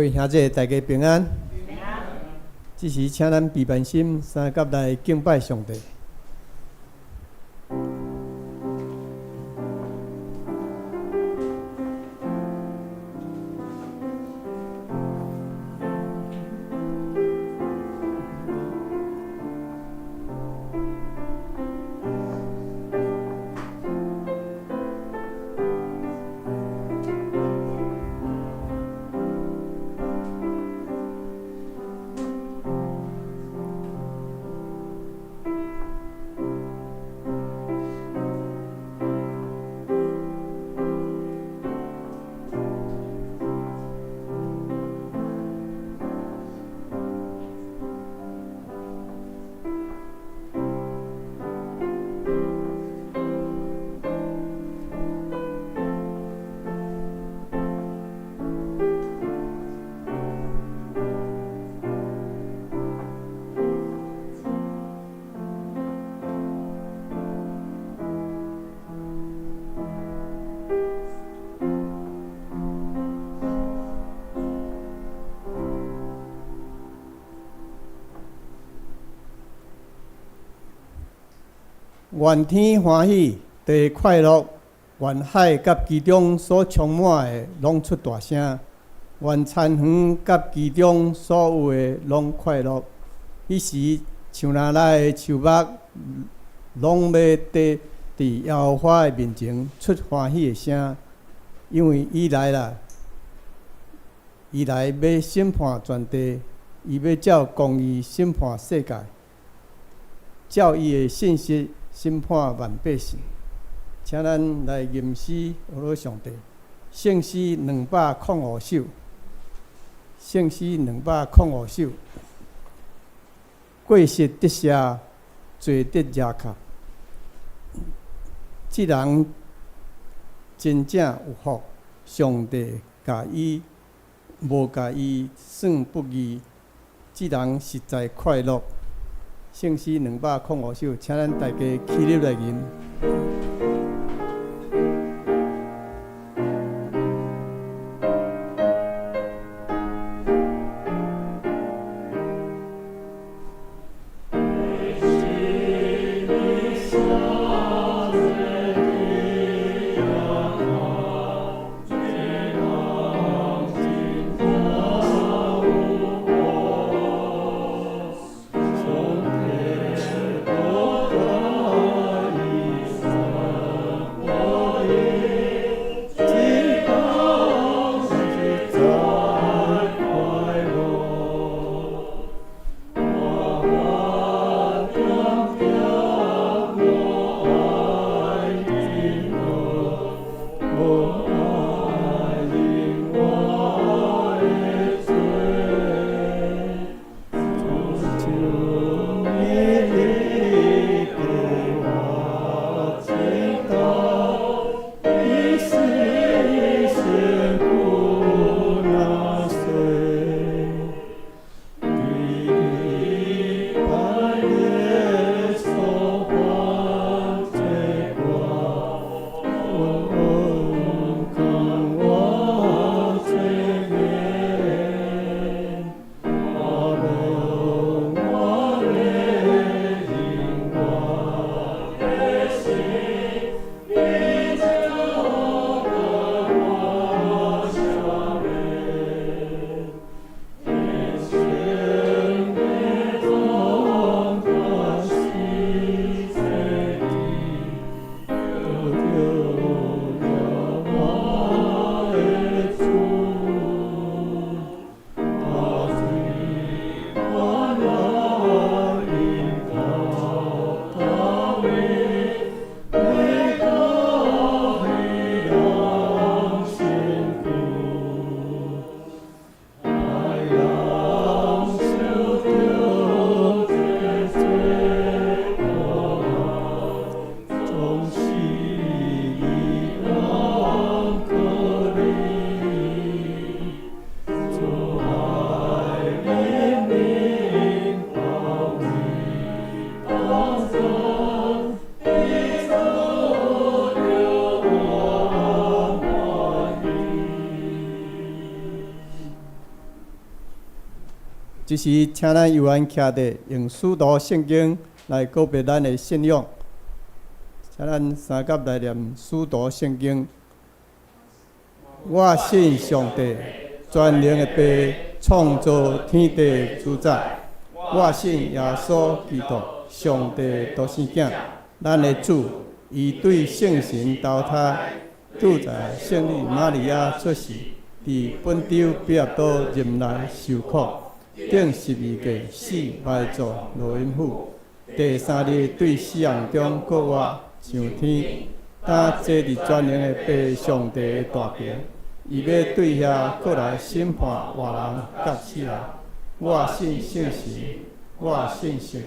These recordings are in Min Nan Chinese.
位兄弟，大家平安。這時請咱閉萬心，三佮來敬拜上帝。願天歡喜，地快樂，願海佮其中所充滿的攏出大聲，願田園佮其中所有的攏快樂。彼時，樹林內的樹木攏欲佇佇耶和華的面前出歡喜的聲，因為伊來啦，伊來欲審判全地，伊欲照公義審判世界，照伊的信實審判萬百姓。請咱來吟詩學老上帝，聖詩205首，聖詩205首。過失得赦，罪得赦卻。這人真正有福，上帝共伊無共伊算不義，這人實在快樂。聖詩205首，請咱大家起立來吟。這時，請咱悠閒徛佇，用使徒聖經來告別咱的信仰。請咱三佮來念使徒聖經。我信上帝，全能的父，創造天地主宰。我信耶穌基督，上帝獨生囝，咱的主，伊對聖神投胎，住在聖女瑪利亞出世，佇本丟彼拉多任內受苦，釘十字架死埋葬落陰府，第三日對死人中復活上天，擔坐佇全能的父上帝的大爿，伊欲對遐閣來審判活人佮死人。我信聖神，我信聖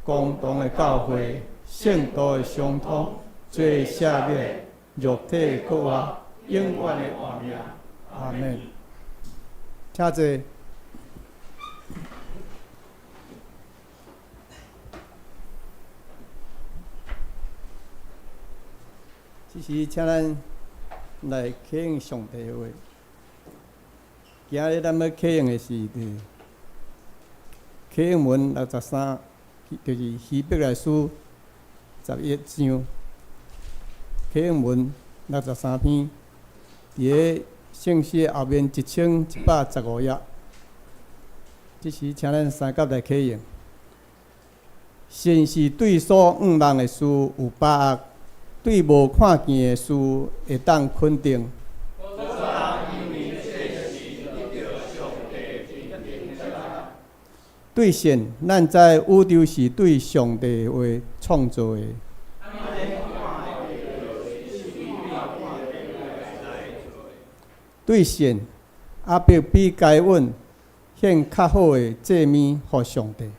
公同的教會，聖徒的相通，罪赦免，肉體復活，永遠的活命。阿門。請坐。這時，請咱來啟用上帝的話。今日咱欲啟用的是佇啟用文63，就是希伯來書11章。啟用文63篇，佇个聖書後面1115頁。這時，請咱三佮來啟用。信是對所向望的事有把握，對無看見的事會當肯定。對信，咱知宇宙是對上帝的話創造的。對信，亞伯比該隱獻較好的祭物予上帝。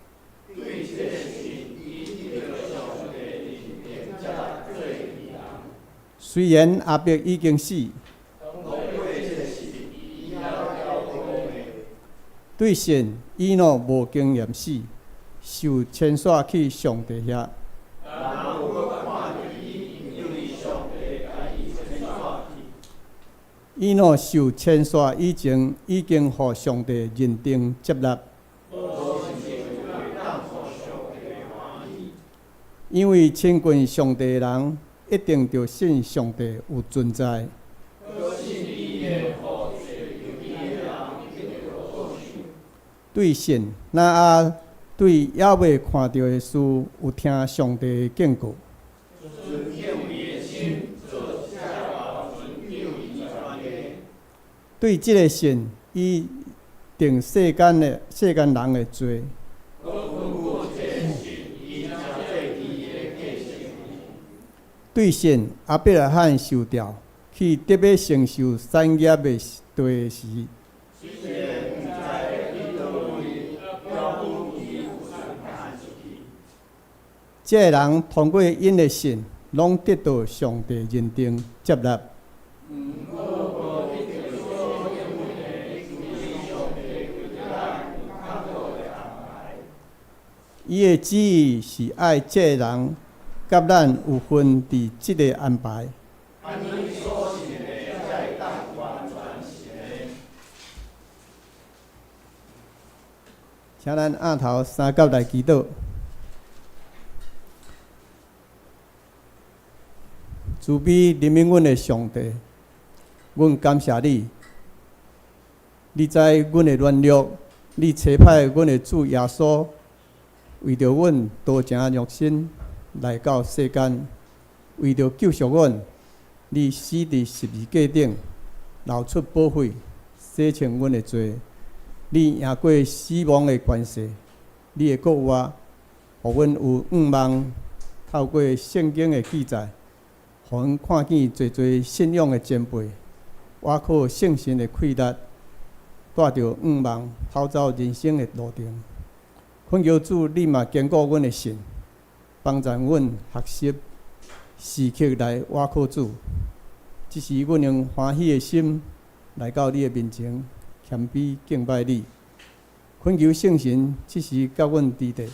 雖然亞伯已經死，對信以諾無經驗死，受遷徙去上帝遐。以諾受遷徙以前，已經予上帝認定接納。因為親近上帝的人，一定著信上帝有存在。對信，挪亞對猶未看著的事，有聽上帝的警告。對這个信，伊定世間的世間人的罪。對信，亞伯拉罕受調去得欲承受產業的地時，這个人通過𪜶的信，攏得到上帝認定接納。伊的旨意是愛這个人佮咱有份佇這个安排。請咱按頭三佮來祈禱。慈悲憐憫阮的上帝，阮感謝你。你知阮的軟弱，你差派阮的主耶穌，為著阮道成肉身來到世間，為著救贖阮，你死佇十字架頂，流出寶血，洗清阮的罪。你贏過死亡的權勢，你的復活，予阮有向望。透過聖經的記載，予阮看見濟濟信仰的前輩，倚靠聖神的氣力，帶著向望，跑走人生的路程。懇求主，你嘛堅固阮的信，幫助阮學習時刻來倚靠主。這時，阮用歡喜的心來到你的面前，謙卑敬拜你。懇求聖神，這時佮阮佇咧，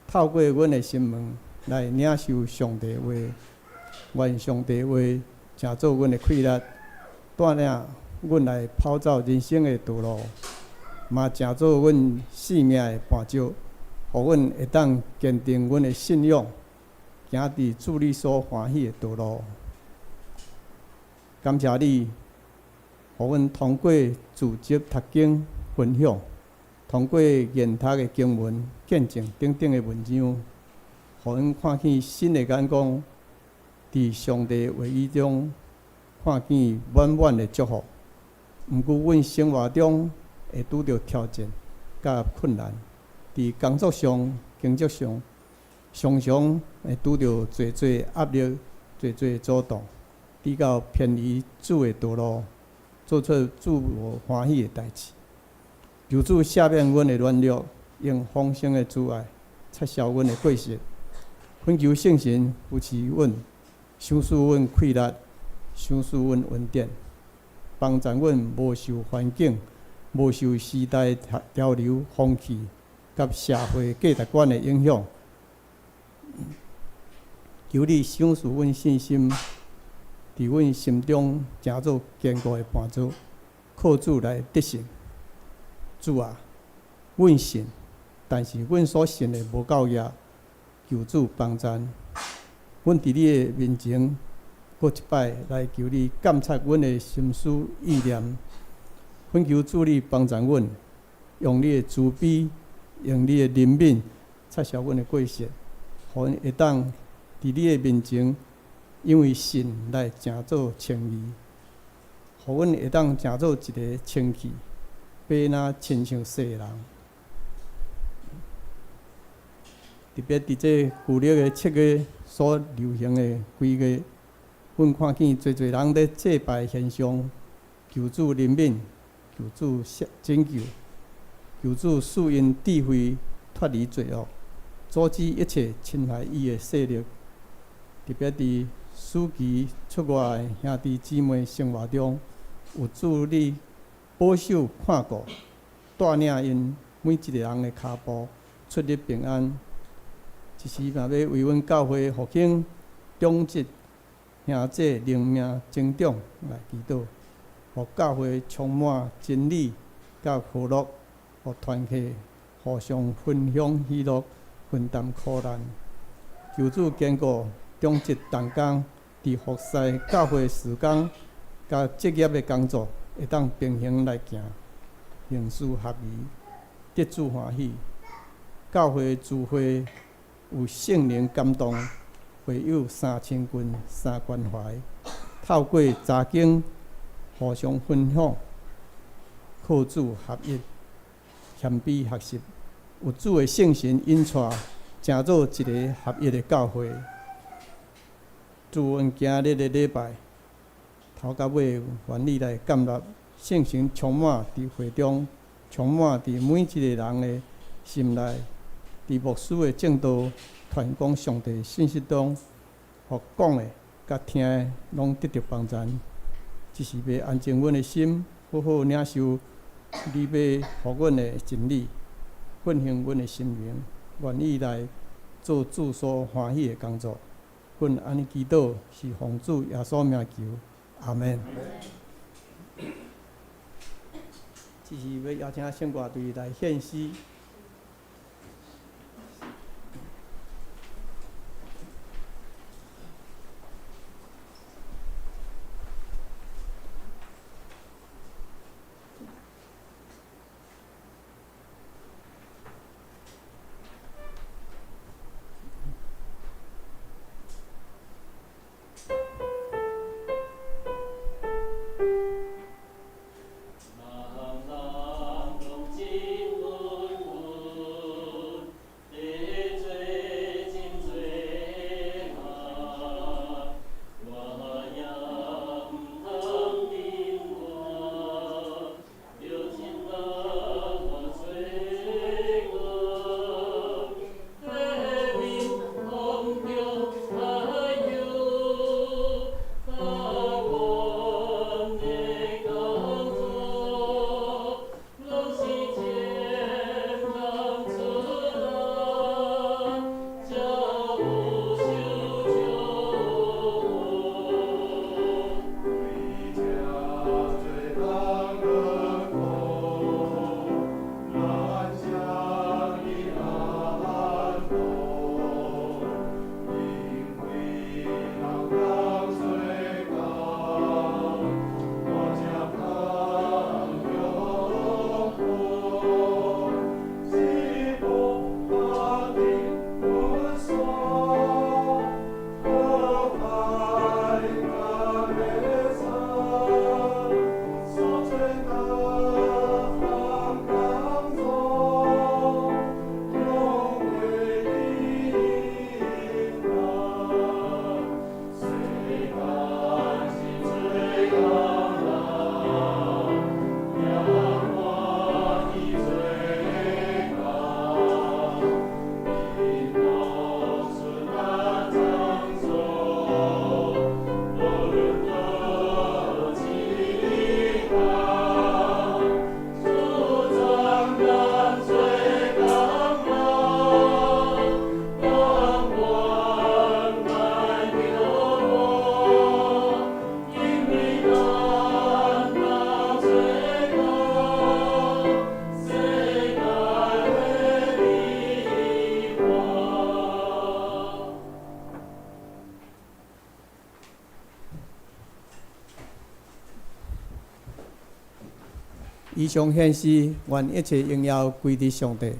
透過阮的心門來領受上帝話。願上帝話成做阮的氣力，帶領阮來跑走人生的道路。嘛成做阮性命的絆石，予阮會當堅定阮的信仰，行佇主你所歡喜的道路。感謝你，予阮通過組織讀經分享，通過研讀的經文、見證等等的文章，予阮看見新的眼光，佇上帝話語中看見滿滿的祝福。毋過，阮生活中會拄著挑戰佮困難，佇工作上、經濟上，常常會拄著濟濟壓力、濟濟阻擋，比較偏離主的道路，做出主無歡喜的代誌。求主赦免阮的軟弱，用豐盛的慈愛擦消阮的過失。懇求聖神扶持阮，賞賜阮氣力，賞賜阮恩典，幫助阮無受環境、無受時代潮流風氣佮社會價值觀的影響。求你賞賜阮信心，佇阮心中成做堅固的絆石，靠主來得勝。主啊，阮信，但是阮所信的無夠額，求主幫贊。阮佇你的面前，閣一擺來求你監察阮的心思意念，懇求主你幫助阮，用你的慈悲，用你的憐憫，擦消阮的過失，予阮會當佇你的面前，因為信來成做稱義，予阮會當成做一个清氣，白若親像世人。特別佇這舊曆的7月所流行的幾月，阮看見濟濟人咧祭拜獻上，求主憐憫，求主拯救，求主賜𪜶智慧脫離罪惡，阻止一切侵害伊的勢力。特別佇暑期出外的兄弟姊妹生活中，有主你保守看顧，帶領𪜶每一个人的跤步出入平安。這時嘛欲為阮教會復興長執兄弟靈命增長來祈禱，予教會充滿真理佮和樂，予團契互相分享喜樂，分擔苦難。求主堅固長執同工，佇服侍教會事工佮職業的工作，會當平行來行，行事合宜，得主歡喜。教會聚會有聖靈感動，會友三親近、三關懷，透過查經互相分享，靠主合一，謙卑學習，有主的聖神引帶，成做一个合一的教會。祝阮今日的禮拜，頭到尾願意來建立聖神充滿佇會中，充滿佇每一个人的心內。佇牧師的證道、傳講上帝信息中，予講的佮聽的攏得著幫贊。這時欲安靜阮的心，好好領受你欲予阮的真理，奮興阮的心靈，願意來做主所歡喜的工作。阮按呢祈禱，是奉主耶穌名求，阿們。這時欲邀請聖歌隊來獻詩。茫茫路，真溫以上顯示，願一切榮耀歸佇上帝。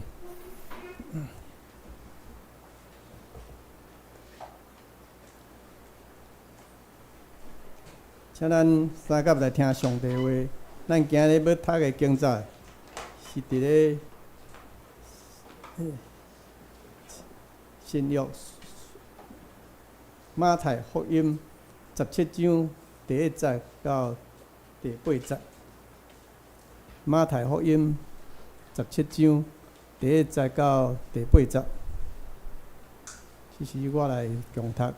請咱三甲來聽上帝話。咱今日欲讀的經節是佇咧新約馬太福音17章第1節到第8節。馬太福音十七章第一節到第八節，這是我來共讀。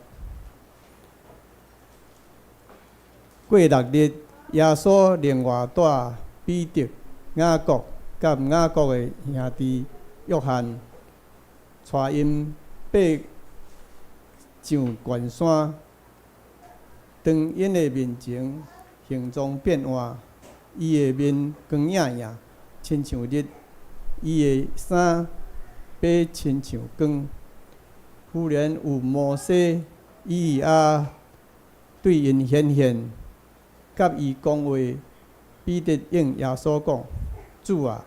過六日，耶穌另外帶彼得、雅各佮雅各的兄弟約翰，帶𪜶爬上懸山。當𪜶的面前形狀變換，伊的面光映映，親像日；伊的衫白親像光。忽然有摩西、以利亞對𪜶顯現，佮伊講話。彼得應耶穌講：主啊，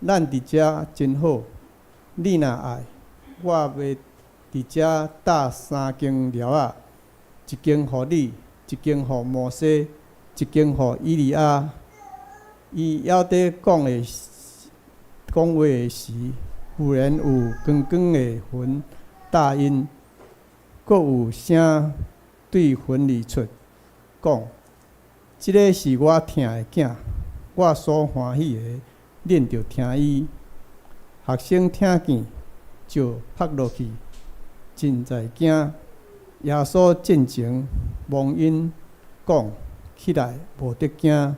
咱佇遮真好，你若愛，我欲佇遮搭三間寮仔，一間予你，一間予摩西，一間予以利亞。伊猶佇講話的時，忽然有光光的雲罩𪜶，閣有聲對雲裡出，講：這个是我疼的囝，我所歡喜的，恁著聽伊。學生聽見，就仆落去，真在驚。耶穌進前摸𪜶講：起來，無得驚。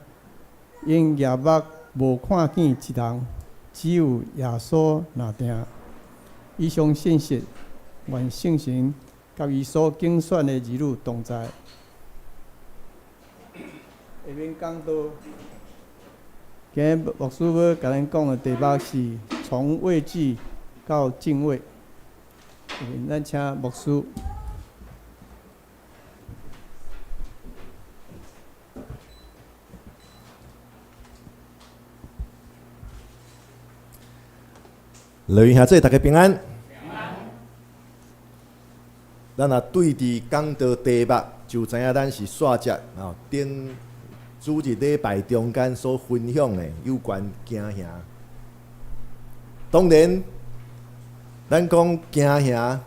𪜶舉目無看見一人，只有耶穌爾定。以上信息，願聖神佮伊所揀選的兒女同在。下面講道，今日牧師欲共咱講的題目是從畏懼到敬畏。下面咱請牧師。樂意兄弟，大家平安。咱若對佇講道題目，就知影咱是煞節吼頂主日禮拜中間所分享的有關驚嚇。當然，咱講驚嚇，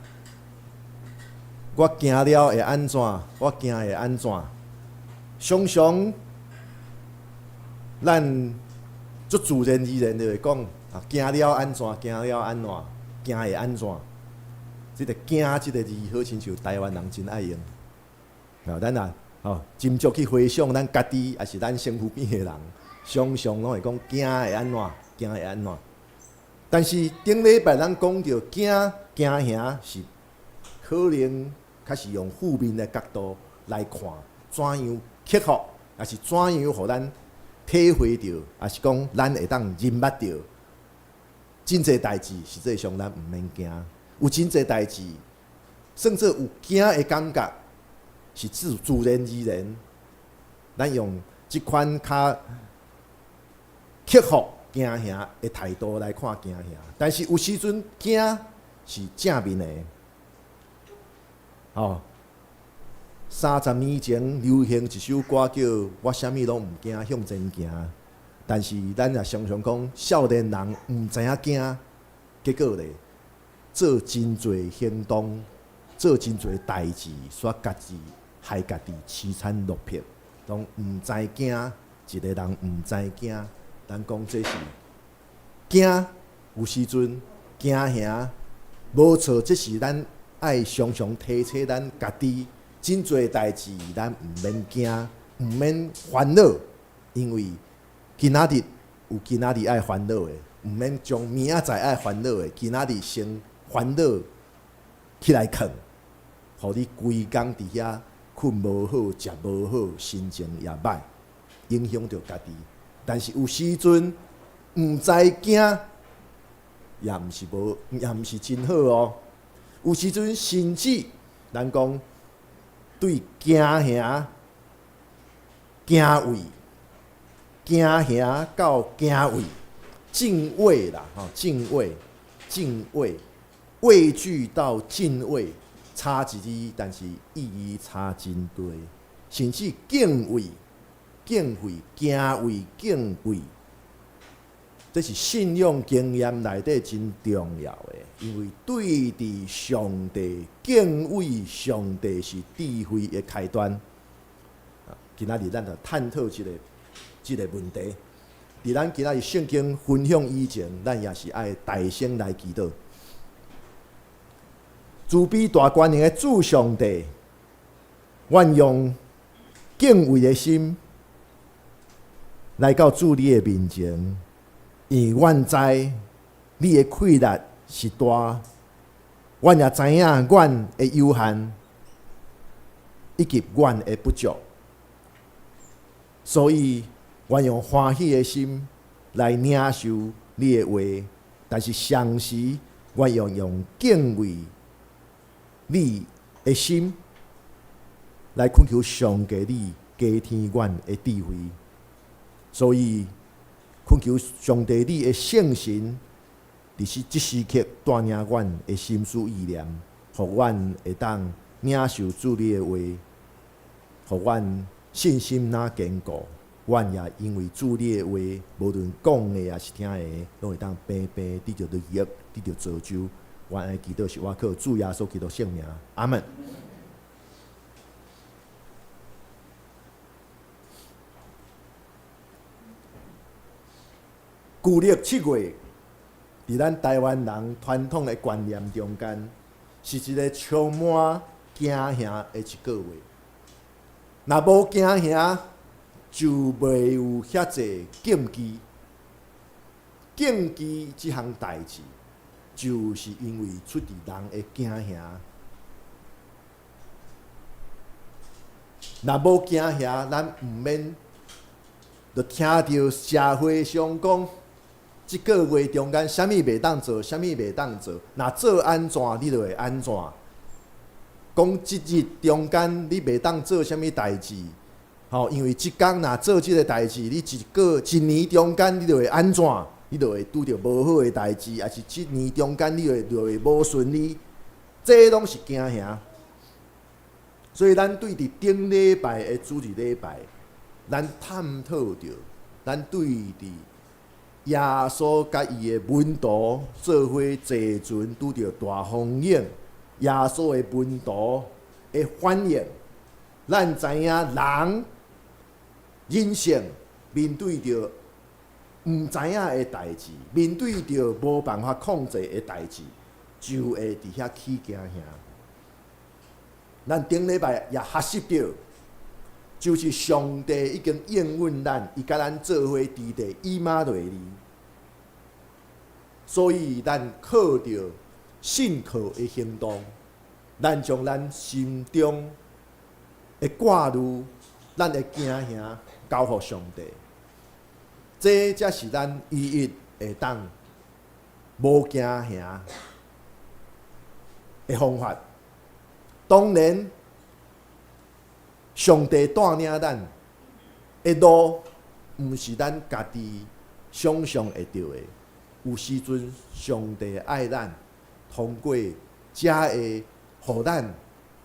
我驚了會按怎？我驚會按怎？常常咱足自然而然就會講啊，驚了按怎？驚了按怎？驚會按怎？這个驚這个字，好親像台灣人真愛用。啊，咱若吼斟酌去回想咱家己，抑是咱身軀邊的人，常常攏會講驚會按怎？驚會按怎？但是頂禮拜咱講著驚驚嚇是可能較是用負面的角度來看，怎樣克服，抑是怎樣予咱體會著，抑是講咱會當認捌著，真濟代誌實際上咱毋免驚，有真濟代誌算做有驚的感覺，是自自然而然，咱用這款較克服驚嚇的態度來看驚嚇，但是有時陣驚是正面的，吼。30年前流行一首歌叫《我啥物攏毋驚向前行》，但是咱也常常講少年人毋知影驚，結果咧做真濟行動，做真濟代誌，煞家己害家己淒慘落魄，攏毋知驚，一个人毋知驚，咱講這是驚，有時陣驚嚇，無錯，這是咱愛常常提醒咱家己。真濟代誌，咱毋免驚，毋免煩惱，因為今仔日有今仔日愛煩惱的，毋免將明仔載愛煩惱的，今仔日先煩惱起來囥，予你規工佇遐睏無好，食無好，心情也歹，影響著家己。但是有時陣毋知驚，也毋是無，也毋是真好哦。有時陣甚至咱講。對驚嚇、驚畏，驚嚇到敬畏，敬畏啦，吼，敬畏，敬畏，畏懼到敬畏，差一字，但是意義差真濟，甚至敬畏、敬畏、敬畏、敬畏，這是信仰經驗內底真重要的，因為對佇上帝敬畏上帝是智慧的開端。今仔日咱就探討這個問題。佇咱今仔日聖經分享以前，咱也是愛大聲來祈禱。慈悲大權能的主上帝，阮用敬畏的心來到主你的面前，因為阮知你的氣力是大，阮也知影阮的有限，以及阮的不足，所以阮用歡喜的心來領受你的話，但是同時，阮用敬畏你的心來懇求上帝你加添阮的智慧，所以懇求上帝你的聖神，佇這時刻帶領阮的心思意念，予阮會當領受主你的話，予阮信心若堅固。阮也因為主你的話，無論講的抑是聽的，攏會當平平得著利益，得著造就。阮的祈禱是倚靠主耶穌基督聖名，阿門。舊曆7月，佇咱台灣人傳統的觀念中間，是一個充滿驚嚇的一個月。若無驚嚇，就袂有遐濟禁忌。禁忌這項代誌，就是因為出佇人的驚嚇。若無驚嚇，咱毋免就聽著社會上講，這個月中間啥物袂當做，啥物袂當做。若做按怎，你就會按怎。講這日中間你袂當做啥物代誌，吼，因為這工若做這個代誌，你一個一年中間你就會按怎，你就會拄著無好的代誌，抑是這年中間你就會無順利，這攏是驚嚇。所以咱對佇頂禮拜的主日禮拜，咱探討著，咱對佇耶穌佮伊的門徒做伙坐船拄著大風湧，耶穌的門徒的反應，咱知影人人性面對著毋知影的代誌，面對著無辦法控制的代誌，就會佇遐起驚嚇。咱頂禮拜也學習著，就是上帝已經應允咱，伊佮咱做伙佇地以馬內利，所以咱靠著信靠的行動，咱將咱心中的掛慮、咱的驚嚇交予上帝，這才是咱唯一會當無驚嚇的方法。當然，上帝帶領咱的路，毋是咱家己想像會著的。有時陣，上帝愛咱，通過這會予咱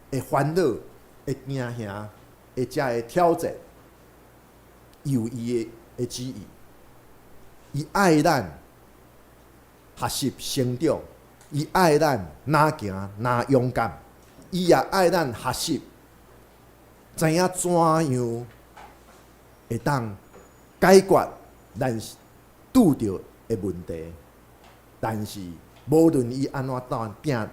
的煩惱、的驚嚇、的這个挑戰，有伊的旨意。伊愛咱學習成長，伊愛咱若行若勇敢。伊也愛咱學習，知影怎樣會當解決咱拄著的問題。但是無論伊按怎帶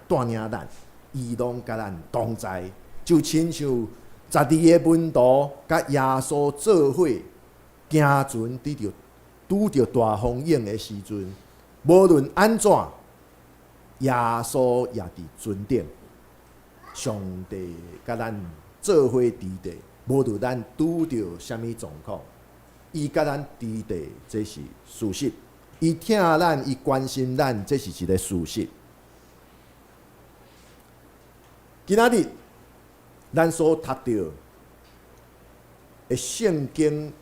領咱，伊攏佮咱同在，就親像12个門徒佮耶穌做伙行船，拄著大風湧的時陣，無論按怎，耶穌也佇船頂。上帝佮咱做伙佇地，無論咱拄著啥物狀況，伊佮咱佇地，這是事實。伊疼咱，伊關心咱，這是一個事實。今仔日咱所讀著的聖經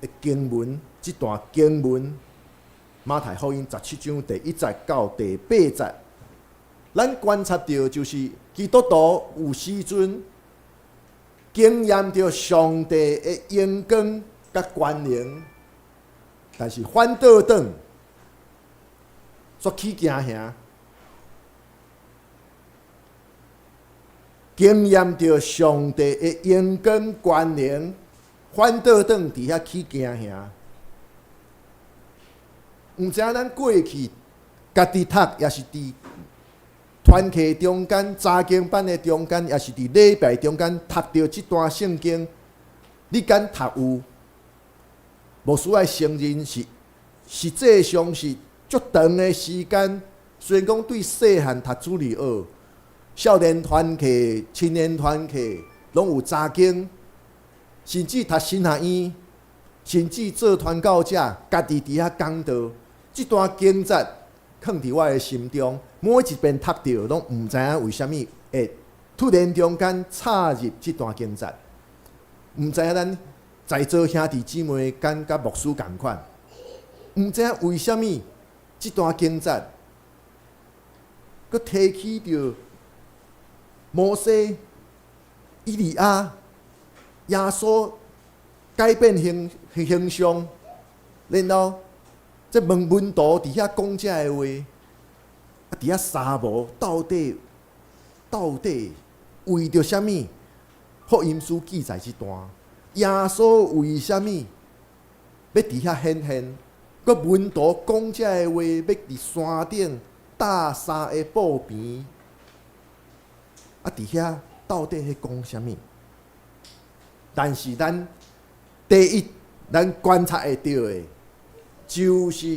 的的經文，這段經文，馬太福音17章第1節到第8節，咱觀察著就是基督徒有時陣經驗著上帝的榮光佮權能，但是反倒轉煞起驚嚇。經驗著上帝的榮光權能，反倒轉佇遐起驚嚇。毋知影咱過去家己讀，抑是佇團契中間、查經班的中間，抑是佇禮拜中間讀著這段聖經，你敢讀有？牧師愛承認是，實際上是足長的時間。雖然講對細漢讀主日學、少年團契、青年團契，攏有查經，甚至讀神學院，甚至做傳教者，家己佇遐講道，這段經節囥佇我的心中，每一遍讀著，攏毋知影為啥物會突然中間插入這段經節，毋知影咱在座兄弟姊妹敢佮牧師仝款，毋知影為啥物這段經節，閣提起著摩西、以利亞、耶穌改變形形象，然後這問門徒佇遐講這个話，啊，佇遐沙漠到底到底為著啥物？福音書記載這段，耶穌為啥物欲佇遐顯現？閣門徒講這个話，欲佇山頂搭三个布棚，啊，佇遐到底咧講啥物？但是咱第一，咱觀察會著的，就是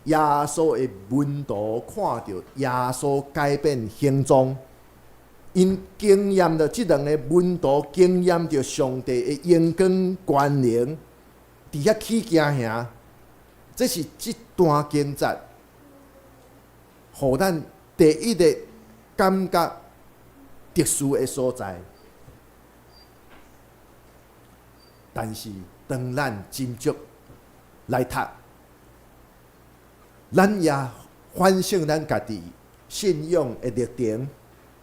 耶穌的門徒看著耶穌改變形狀，𪜶經驗著這兩個門徒經驗著上帝的榮光權能，佇遐起驚嚇。這是這段經節，予咱第一个感覺特殊的所在。但是當咱斟酌來讀，咱也反省咱家己信仰的歷程，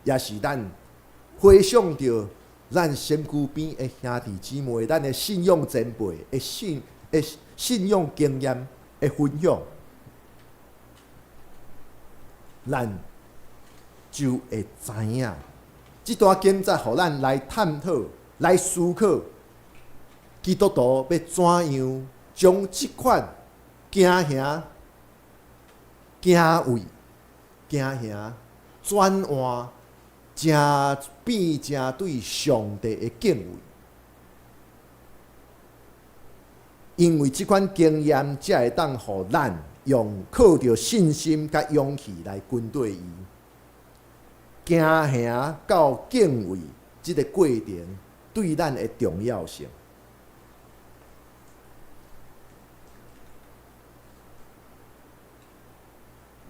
也是咱回想著咱身軀邊的兄弟姊妹，咱的信仰前輩的信仰經驗的分享，咱就會知影這段經節，予咱來探討、來思考，基督徒欲怎樣將這款驚嚇、敬畏、驚嚇轉換成變成對上帝的敬畏，因為這款經驗才會當予咱用靠著信心佮勇氣來跟綴伊。驚嚇到敬畏這个過程對咱的重要性。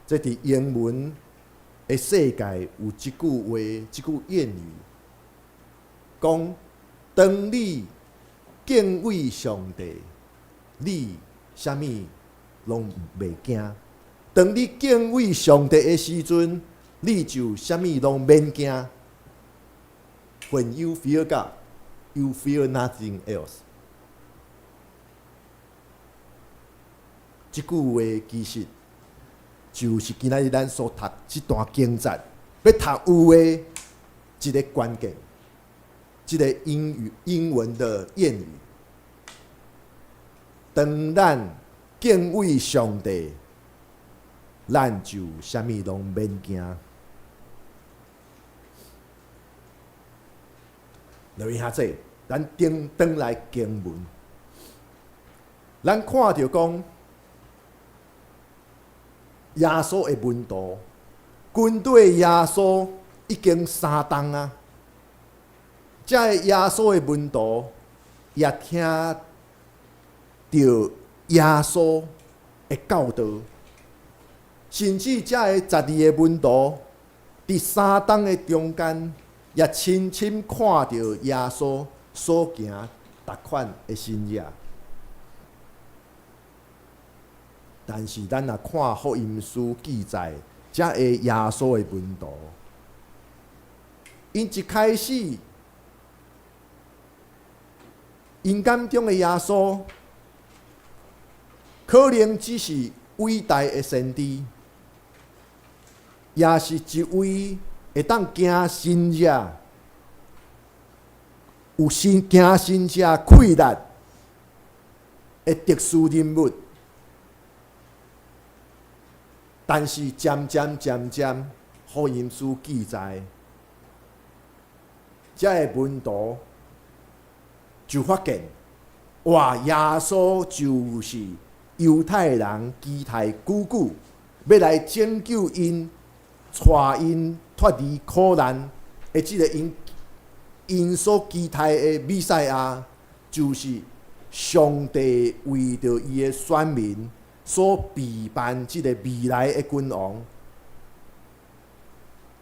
這佇英文的世界有這句話，這句諺語，講：當你敬畏上帝，你啥物攏袂驚；當你敬畏上帝的時陣，你就啥物攏免驚。When you fear God, you fear nothing else。這句話其實就是今仔日咱所讀這段經節，欲讀有的一个關鍵，這个英語英文的諺語。當咱敬畏上帝，咱就啥物攏免驚。落去遐濟，咱轉轉來經文，咱看著講耶穌的門徒跟綴耶穌已經三冬啊，這个耶穌的門徒也聽著耶穌的教導，甚至這个12个門徒佇三冬的中間，也親親看著耶穌所行逐款的神蹟。但是咱若看福音書記載，遮个耶穌的門徒，𪜶一開始，𪜶眼中的耶穌，可能只是偉大的先知，也是一位會當行神跡、有神行神跡氣力的特殊人物。但是漸漸漸漸，福音書記載，遮个門徒就發現，哇！耶穌就是猶太人期待久久，欲來拯救𪜶、帶𪜶脫離苦難的這個𪜶所期待的彌賽亞，就是上帝為著伊的選民所備辦這個未來的君王。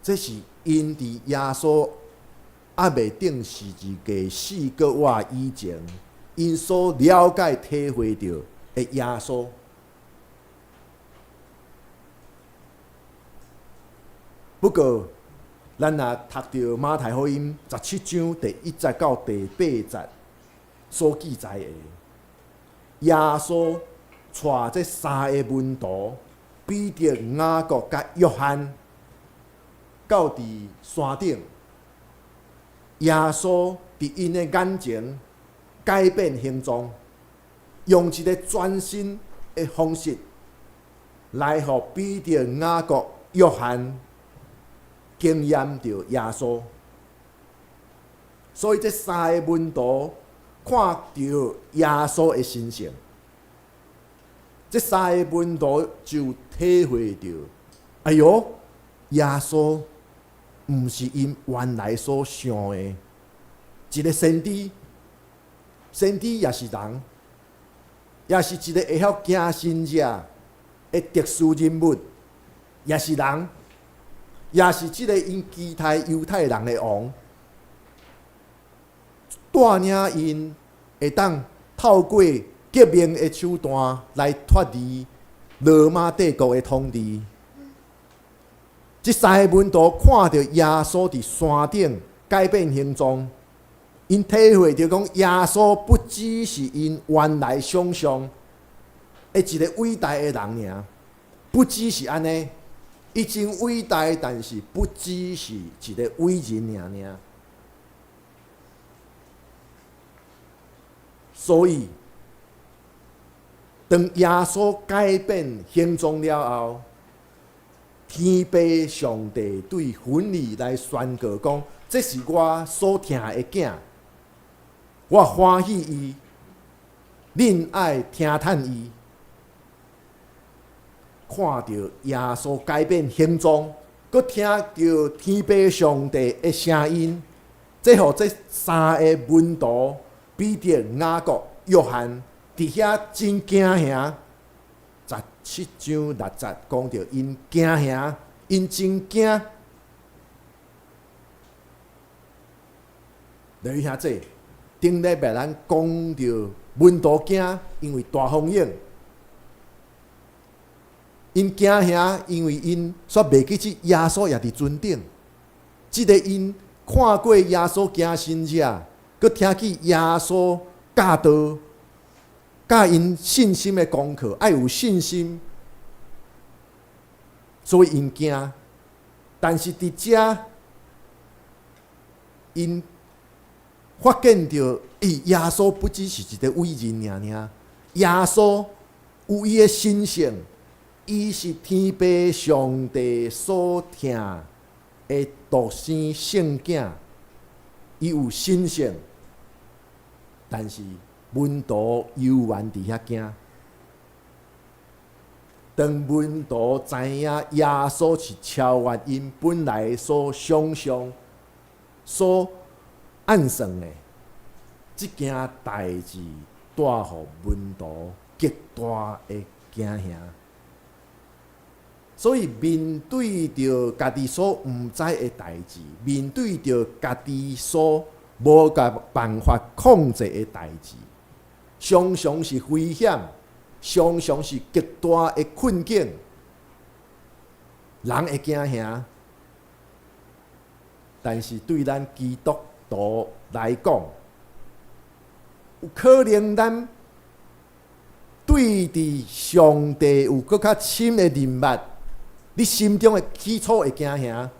這是𪜶佇耶穌猶未釘十字架4個月以前，𪜶所了解體會著的耶穌。不過，咱若讀著馬太福音17章第1節到第8節所記載的，耶穌帶這三个門徒彼得、雅各佮約翰到佇山頂，耶穌佇𪜶的眼前改變形狀，用一个全新的方式來予彼得、雅各、約翰經驗著耶穌。所以這三个門徒看著耶穌的神聖，這三个門徒就體會著，哎喲，耶穌毋是𪜶原來所想的一个先知，先知也是人，也是一个會曉行神跡的特殊人物，也是人，也是這个𪜶期待猶太人的王，帶領𪜶會當透過革命的手段來脫離羅馬帝國的統治。這三个門徒看著耶穌佇山頂改變形狀，𪜶體會著講耶穌不只是𪜶原來想像的一个偉大的人爾，不只是按呢，伊真偉大，但是不只是一个偉人爾爾。所以，當耶穌改變形狀了後，天父上帝對雲裡來宣告講：這是我所疼的囝，我歡喜伊，恁愛聽趁伊。看著耶穌改變形狀，閣聽著天父上帝的聲音，這予這三个門徒彼得、雅各、約翰佇遐真驚嚇。17章6節講著𪜶驚嚇，𪜶真驚。來兄弟，頂禮拜咱講著門徒驚，因為大風湧。𪜶驚嚇，因為𪜶煞袂記得耶穌也佇船頂。這个𪜶看過耶穌行神跡，閣聽見耶穌教導，教𪜶信心的功課，愛有信心，所以𪜶驚。但是佇遮，𪜶發現著，欸，耶穌不只是一个偉人爾爾，耶穌有伊的神性，伊是天父上帝所疼的獨生聖囝，伊有神性，但是門徒猶原佇遐驚。當門徒知影耶穌是超越𪜶本來所想像、所按算的，這件代誌帶予門徒極大的驚嚇。所以面對著家己所毋知的代誌，面對著家己所無共辦法控制的代誌，常常是危險，常常是極大的困境，人會驚嚇。但是對咱基督徒來講，有可能咱對佇上帝有閣較深的認捌，你心中的起初會驚嚇。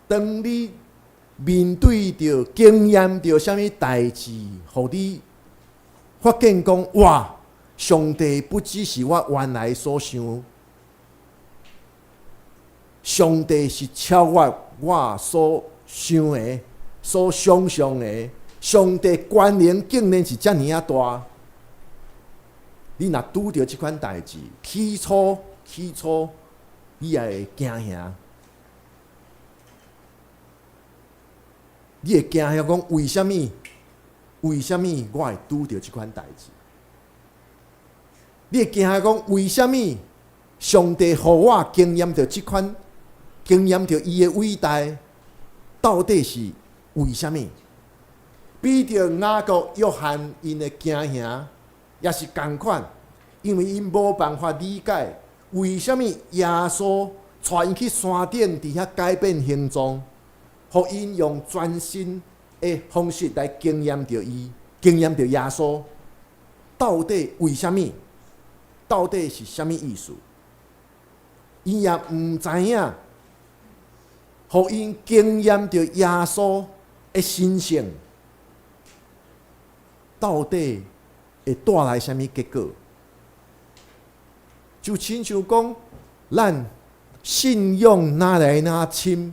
當你面對著經驗著啥物代誌，予你發現講哇，上帝不只是我原來所想。上帝是超越我所想的、所想象的。上帝權能竟然是遮爾仔大。你若拄著這款代誌，起初起初你也會驚嚇，你會驚嚇講為啥物？為啥物我會拄著這款代誌？你會驚嚇講為啥物？上帝予我經驗著這款？經驗著伊的偉大，到底是為啥物？彼得、雅各、約翰𪜶的驚嚇也是仝款，因為𪜶無辦法理解為啥物耶穌帶𪜶去山頂，佇遐改變形狀，予𪜶用全新的方式來經驗著伊，經驗著耶穌，到底為啥物？到底是啥物意思？伊也毋知影。予𪜶經驗著耶穌的神聖，到底會帶來啥物結果？就親像講，咱信仰若來若深，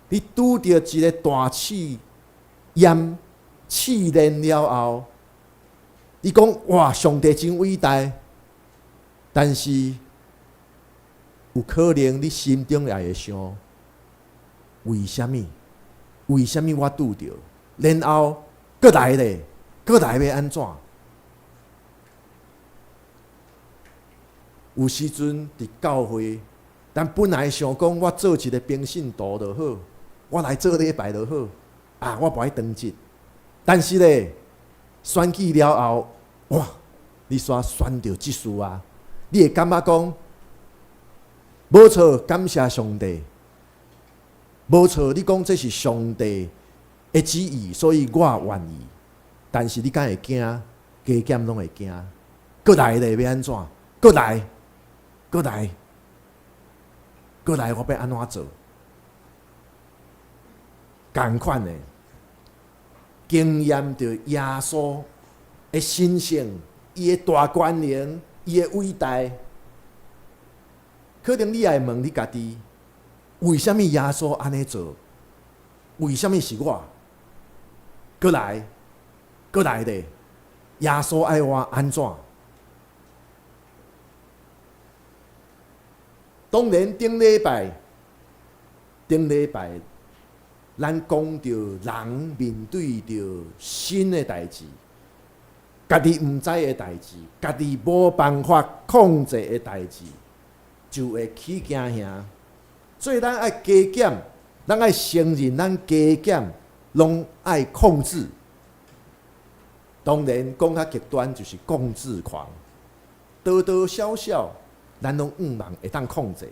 你拄著一個大試驗試煉了後，你講哇，上帝真偉大，但是有可能你心中也會想。為啥物？為啥物我拄著？然後閣來咧，閣來欲按怎？有時陣佇教會，咱本來想講，我做一個平信徒就好，我來做禮拜就好，啊，我無愛當職。但是咧，選舉了後，哇，你煞選著執事啊！你會感覺講，無錯，感謝上帝。無錯，你講這是上帝的旨意，所以我願意。但是你敢會驚？加減攏會驚。閣來咧，欲按怎？閣來，閣來，閣來，我欲按怎做？仝款的經驗著耶穌的神聖，伊的大權能，伊的偉大。可能你也會問你家己。為啥物耶穌按呢做？為啥物是我？閣來，閣來咧！耶穌愛我按怎？當然，頂禮拜，頂禮拜，咱講著人面對著新的代誌，家己毋知的代誌，家己無辦法控制的代誌，就會起驚嚇。所以咱愛加減，咱愛承認咱加減攏愛控制。當然講較極端就是控制狂，多多少少咱攏向望會當控制。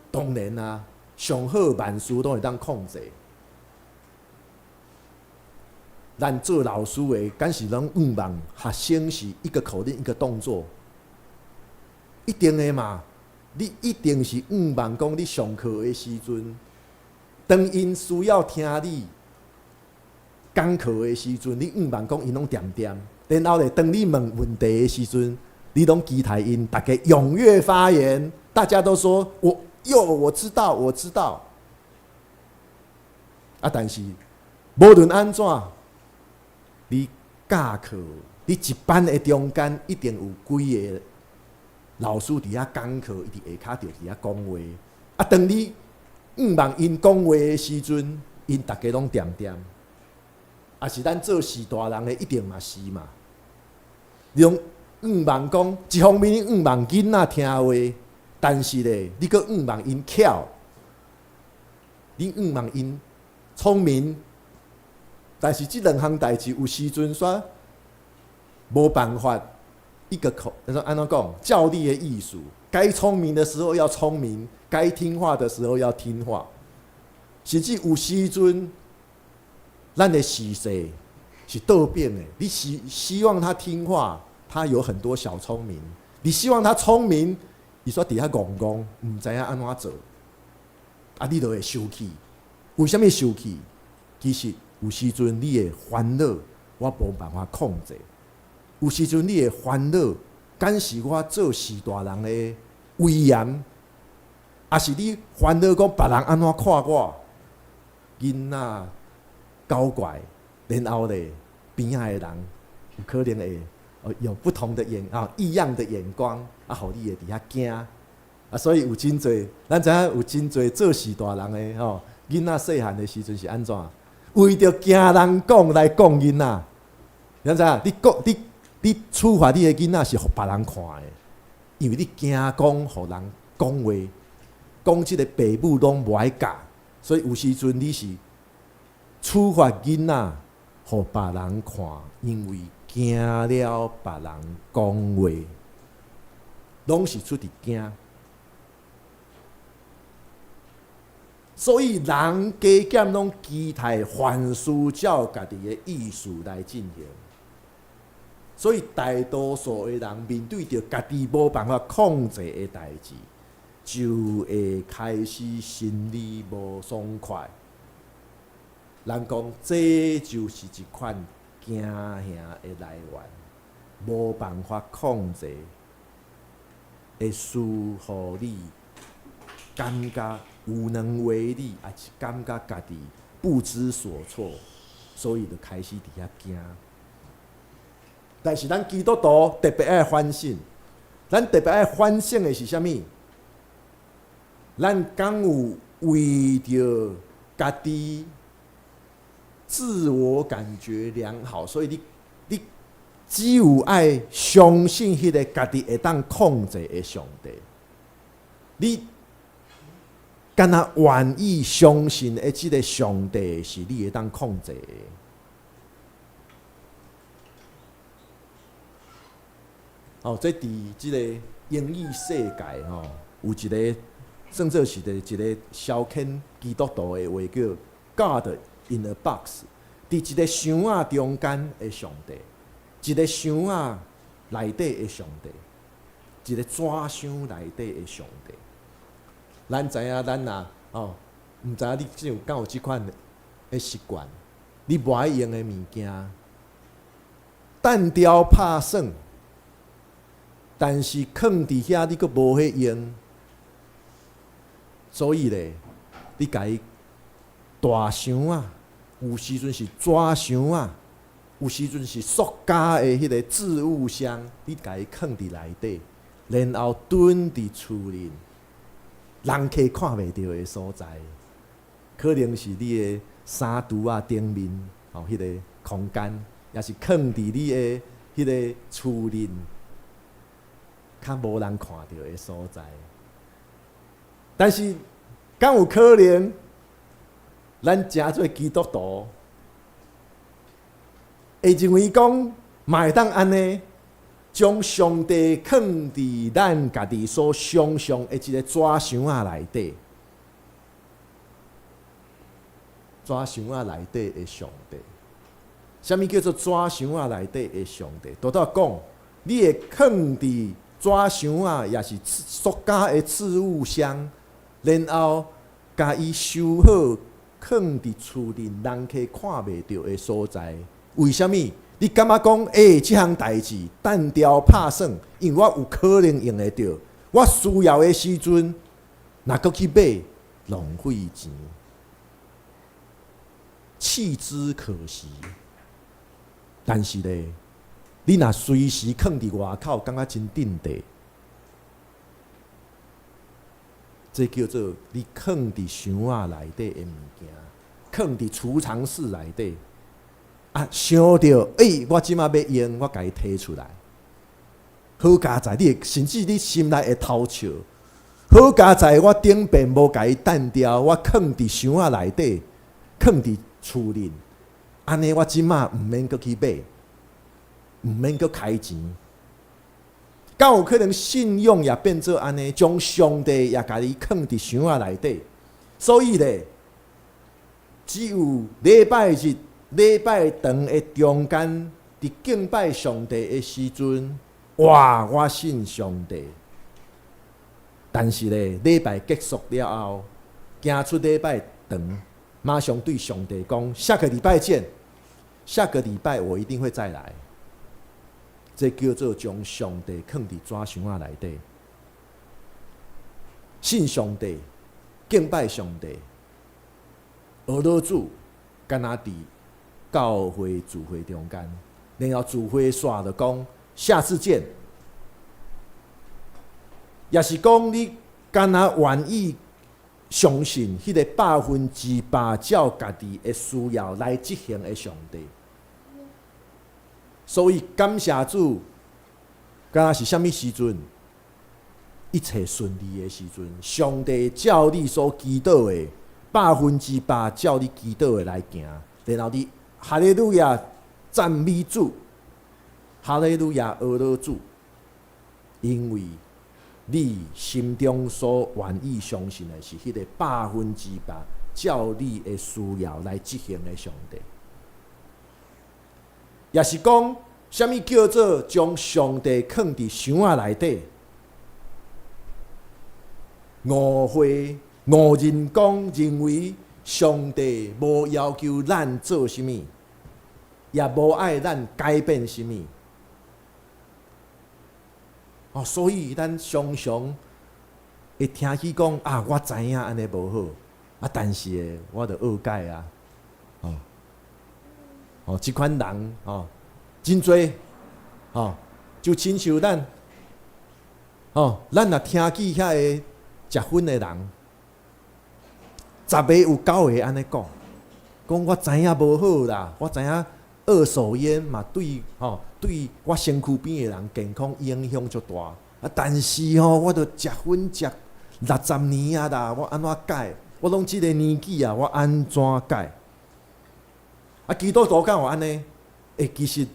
當然啊，上好萬事攏會當控制。咱做老師的，敢是攏向望學生是一個口令一個動作，一定的嘛。你一定是向望講，你上課的時陣，當𪜶需要聽你講課的時陣，你向望講𪜶攏恬恬。然後咧，當你問問題的時陣，你攏期待𪜶逐家踴躍發言，大家都說我喲，我知道，我知道。啊，但是無論按怎，你教課，你一班的中間一定有幾個老師佇遐講課，伊佇下跤就佇遐講話。啊，當你向望𪜶講話的時陣，𪜶逐家攏恬恬。啊，是咱做序大人的，一定嘛是嘛。你攏向望講，一方面你向望囡仔聽話，但是咧，你閣向望𪜶巧，你向望𪜶聰明，但是這兩項代誌有時陣煞無辦法一個口，說按怎講，教力的藝術，該聰明的時候要聰明，該聽話的時候要聽話。甚至有時陣，咱的時勢是倒變的。你希望他聽話，他有很多小聰明；你希望他聰明，伊煞佇遐戇戇，毋知影按怎做。啊，你就會生氣。為啥物生氣？其實有時陣你的煩惱，我無辦法控制。有時陣你的煩惱，敢是我做序大人的威嚴，抑是你煩惱講別人按怎看我？囡仔搞怪，然後咧邊仔的人有可能會有不同的眼啊異樣的眼光，啊，予你會佇遐驚啊，所以有真濟，咱知影有真濟做序大人的吼，囡仔細漢的時陣是按怎？為著驚人講來顧囡仔，你知影？你講你你處罰你的囡仔是予別人看的，因為你驚講予人講話，講這個爸母攏無愛教，所以有時陣你是處罰囡仔，予別人看，因為驚了別人講話，攏是出佇驚。所以人加減攏期待凡事照家己的意思來進行。所以大多數的人面對著家己無辦法控制的代誌，就會開始心裡無爽快。人講這就是一款驚嚇的來源，無辦法控制，會使予你感覺無能為力，抑是感覺家己不知所措，所以就開始佇遐驚。但是咱基督徒特別愛反省，咱特別愛反省的是啥物？咱敢有為著家己自我感覺良好，所以你只有愛相信彼個家己會當控制的上帝。你敢若願意相信的這個上帝是你會當控制的。哦，這佇這個英語世界吼，有一個算做是一個消遣基督徒的話叫 God in a box，佇一個箱仔中間的上帝，一個箱仔內底的上帝，一個紙箱內底的上帝。咱知影，咱若哦，毋知影你這有敢有這款的習慣，你無愛用的物件，單調拍算。但是囥佇遐，你閣無去用，所以咧，你共伊大箱仔，有時陣是紙箱仔，有時陣是塑膠的彼個置物箱，你共伊囥佇內底，然後躉佇厝裡，人客看袂著的所在，可能是你的衫櫥仔頂面，吼，彼個空間，抑是囥佇你的彼個厝裡。較無人看著的所在，但是敢有可能，咱誠做基督徒，會認為講嘛會當按呢，將上帝囥佇咱家己所想像的一個紙箱仔內底，紙箱仔內底的上帝，啥物叫做紙箱仔內底的上帝？拄拄仔講，你會囥佇紙箱仔，抑是塑膠的置物箱，然後共伊收好，囥佇厝裡人客看袂著的所在。為啥物？你感覺講，欸，這項代誌單調拍算，因為我有可能用會著。我需要的時陣，若閣去買，浪費錢，棄之可惜。但是咧，你若隨時囥佇外口，感覺真鎮定，這叫做你囥佇箱仔內底的物件，囥佇儲藏室內底。啊，想著，欸，我這馬欲用，我共伊提出來。好佳哉，你會甚至你心內會偷笑。好佳哉，我頂遍無共伊擲掉，我囥佇箱仔內底，囥佇厝裡，按呢我這馬毋免閣去買。毋免閣開錢。敢有可能信仰也變做按呢，將上帝也共你囥佇箱仔內底。所以咧，只有禮拜日、禮拜堂的中間，佇敬拜上帝的時陣，哇！我信上帝。但是咧，禮拜結束了後，行出禮拜堂，馬上對上帝講：下個禮拜見，下個禮拜我一定會再來。這叫做將上帝囥佇紙箱仔內底，信上帝，敬拜上帝，學老主，敢若佇教會聚會中間，然後聚會煞就講下次見，也是講你敢若願意相信彼個100%照家己的需要來執行的上帝。所以感謝主，敢若是啥物時陣？一切順利的時陣，上帝照你所祈禱的百分之百照你祈禱的來行，然後你哈利路亞讚美主，哈利路亞阿羅主，因為你心中所願意相信的是彼個百分之百照你的需要來執行的上帝。也是講，啥物叫做將上帝囥佇箱仔內底？誤會誤認講，認為上帝無要求咱做啥物，也無愛咱改變啥物。哦，所以咱常常會聽起講啊，我知影按呢無好，啊，但是我著愛改啊，哦，哦，這款人哦，真濟，哦，就親像咱，哦，咱若聽見遐个食薰的人，十个有九个按呢講，講我知影無好啦，我知影二手煙嘛對吼對我身軀邊的人健康影響足大，啊，但是吼我著食薰食60年啊啦，我按怎改？我攏這个年紀啊，我按怎改？啊，基督徒敢有按呢？欸，其實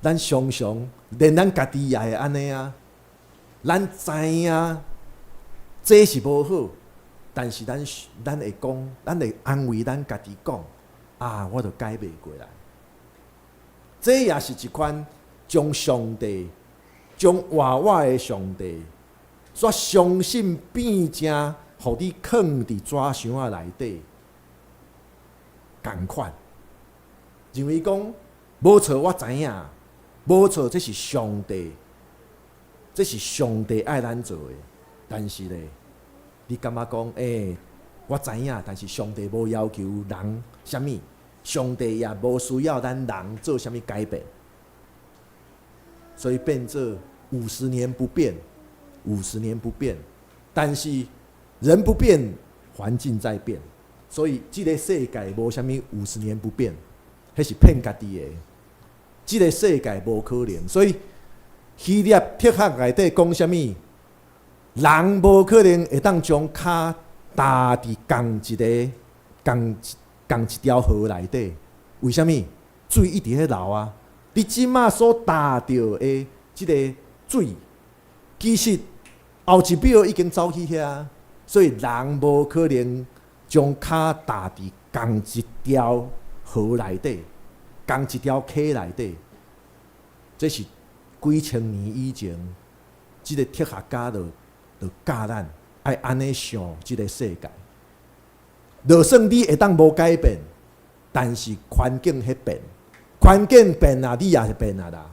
咱常常連咱家己也會按呢啊，咱知影這是無好，但是咱會講，咱會安慰咱家己講，啊，我著改袂過來。這也是一款將上帝、將活活的上帝，所相信變成，予你囥佇紙箱仔內底，仝款。認為講無錯，我知影，無錯，這是上帝，這是上帝愛咱做的。但是咧，你感覺講，欸，我知影，但是上帝無要求人啥物，上帝也無需要咱人做啥物改變，所以變做五十年不變，五十年不變。但是人不變，環境在變，所以這个世界無啥物五十年不變，彼是騙家己的。這个世界無可能，所以希臘哲學內底講啥物？人無可能會當將跤踏佇仝一个、仝一條河內底。為啥物？水一直咧流啊！你這馬所踏著的這个水，其實後一秒已經走去遐，所以人無可能將跤踏佇仝一條河內底、仝一條溪內底。這是幾千年以前，這个哲學家就教咱愛按呢想這个世界。就算你會當無改變，但是環境彼變，環境變啊，你也是變啊啦。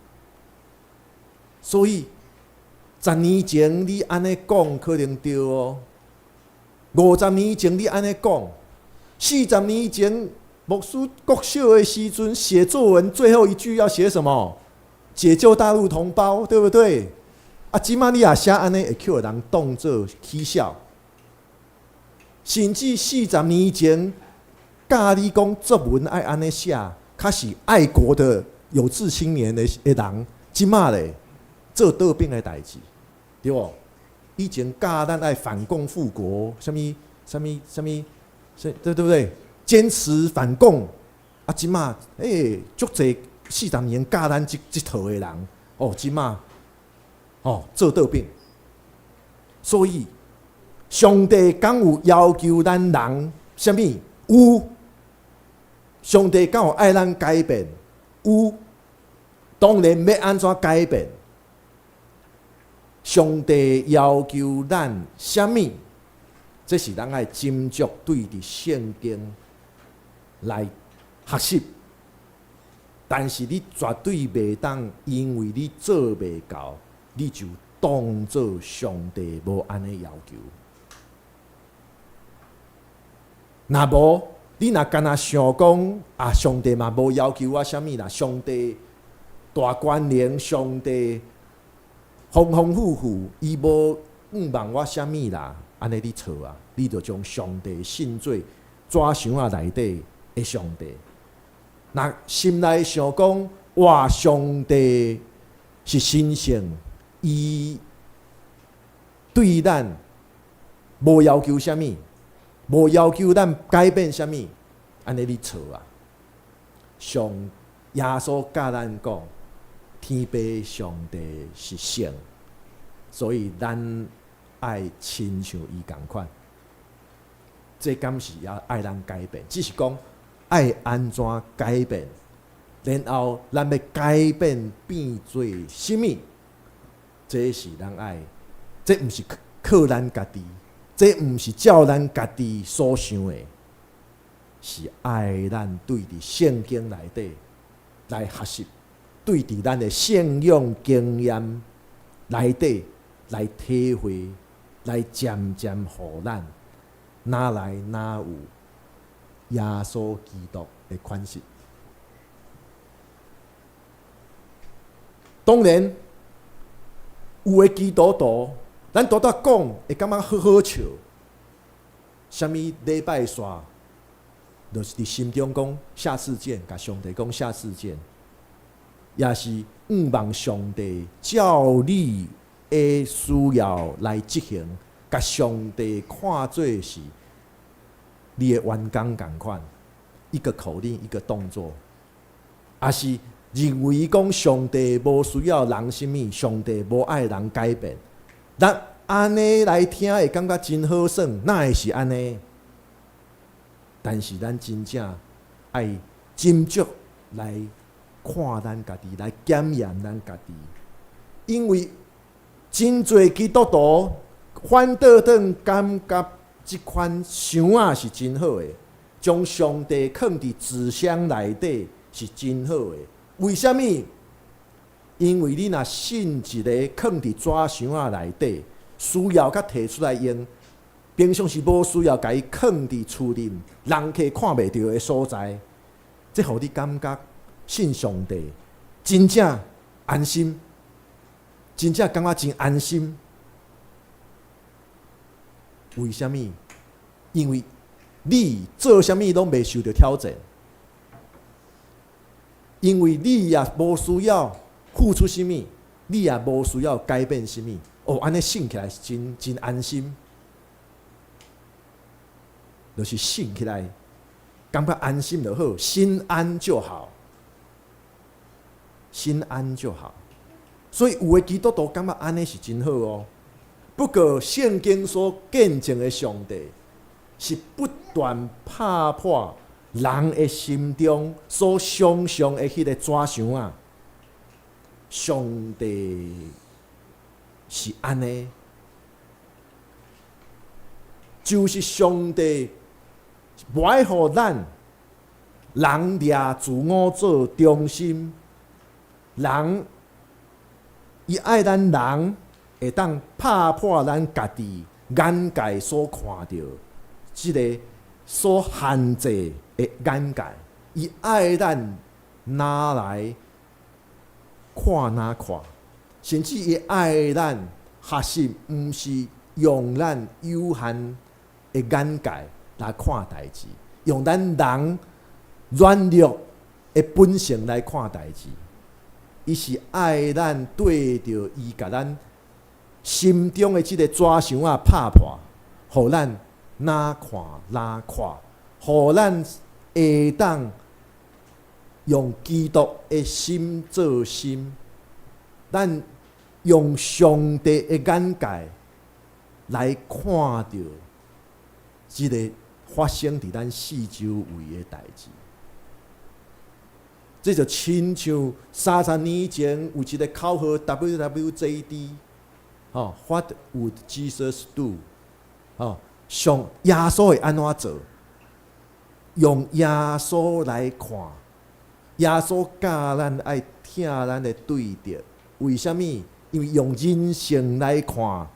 所以10年前你按呢講可能對哦，50年前你按呢講，40年前牧師國小的時陣寫作文最後一句要寫什麼？解救大陸同胞，對不對？啊，這馬你若寫按呢，會予人當做取笑。甚至四十年前教你講作文愛按呢寫，較是愛國的有志青年的人，這馬咧做倒反的代誌，對無？以前教咱愛反共復國，啥物啥物啥物，對對不對？堅持反共，啊，這馬欸，足濟40年教咱這套的人，哦，這馬哦做倒反。所以，上帝敢有要求咱人啥物？有。上帝敢有愛咱改變？有。當然欲按怎改變？上帝要求咱啥物？這是咱愛斟酌對佇聖經來學習。但是你絕對袂當因為你做袂到，你就當做上帝無按呢要求。若無，你若干焦想講啊，上帝嘛無要求我啥物啦，上帝大權能，上帝豐豐富富，伊無向望我啥物啦，按呢你錯啊！你就將上帝信做紙箱仔內底的上帝。若心內想講，哇，上帝是神聖，伊對咱無要求啥物，無要求咱改變啥物，按呢你錯啊！上耶穌教咱講，天父上帝是聖，所以咱愛親像伊仝款。這敢是也愛咱改變？只是講愛按怎改變，然後咱欲改變變做啥物？這是咱愛，這毋是靠咱家己，這毋是照咱家己所想的，是愛咱對佇聖經內底來學習，對佇咱的信仰經驗內底來體會，來漸漸予咱哪來哪有耶穌基督的款式。當然，有的基督徒，咱拄拄講會感覺好好笑。啥物禮拜煞，就是佇心中講下次見，共上帝講下次見，也是向望上帝照你的需要來執行，共上帝看做是你的員工仝款，一個口令一個動作，也是認為講上帝無需要人啥物，上帝無愛人改變，咱按呢來聽會感覺真好耍，哪會是按呢？但是咱真正愛斟酌來看咱家己，來檢驗咱家己，因為真濟基督徒反倒轉感覺這款想仔是真好的，將上帝囥佇紙箱內底是真好的。為啥物？因為你若信一个囥佇紙箱仔內底，需要才提出來用，平常時無需要共伊囥佇厝內人客看袂著的所在，這予你感覺信上帝真正安心，真正感覺真安心。為啥物？因為你做啥物攏袂受著挑戰，因為你也無需要付出啥物，你也無需要改變啥物。哦，按呢信起來是真真安心，就是信起來感覺安心就好，心安就好，心安就好。所以有的基督徒感覺按呢是真好哦。不過聖經所見證的上帝是不斷拍破人的心中所想像的彼個紙箱仔。上帝是按呢，就是上帝無愛予咱人掠自我做中心，人伊愛咱人會當拍破咱家己眼界所看著這个所限制的眼界，伊愛咱哪來看哪看，甚至伊愛咱學習，毋是用咱有限的眼界來看代誌，用咱人軟弱的本性來看代誌。伊是愛咱對著伊，共咱心中的這个紙箱仔拍破，予咱哪看哪看，予咱會當用基督的心做心，咱用上帝的眼界來看著這个發生佇咱四周圍的代誌。這就親像30年前有一个口號 WWJD，吼，What would Jesus do？吼，上耶穌會按怎做？用耶穌來看，耶穌教咱愛疼咱的對敵。為啥物？因為用人性來看，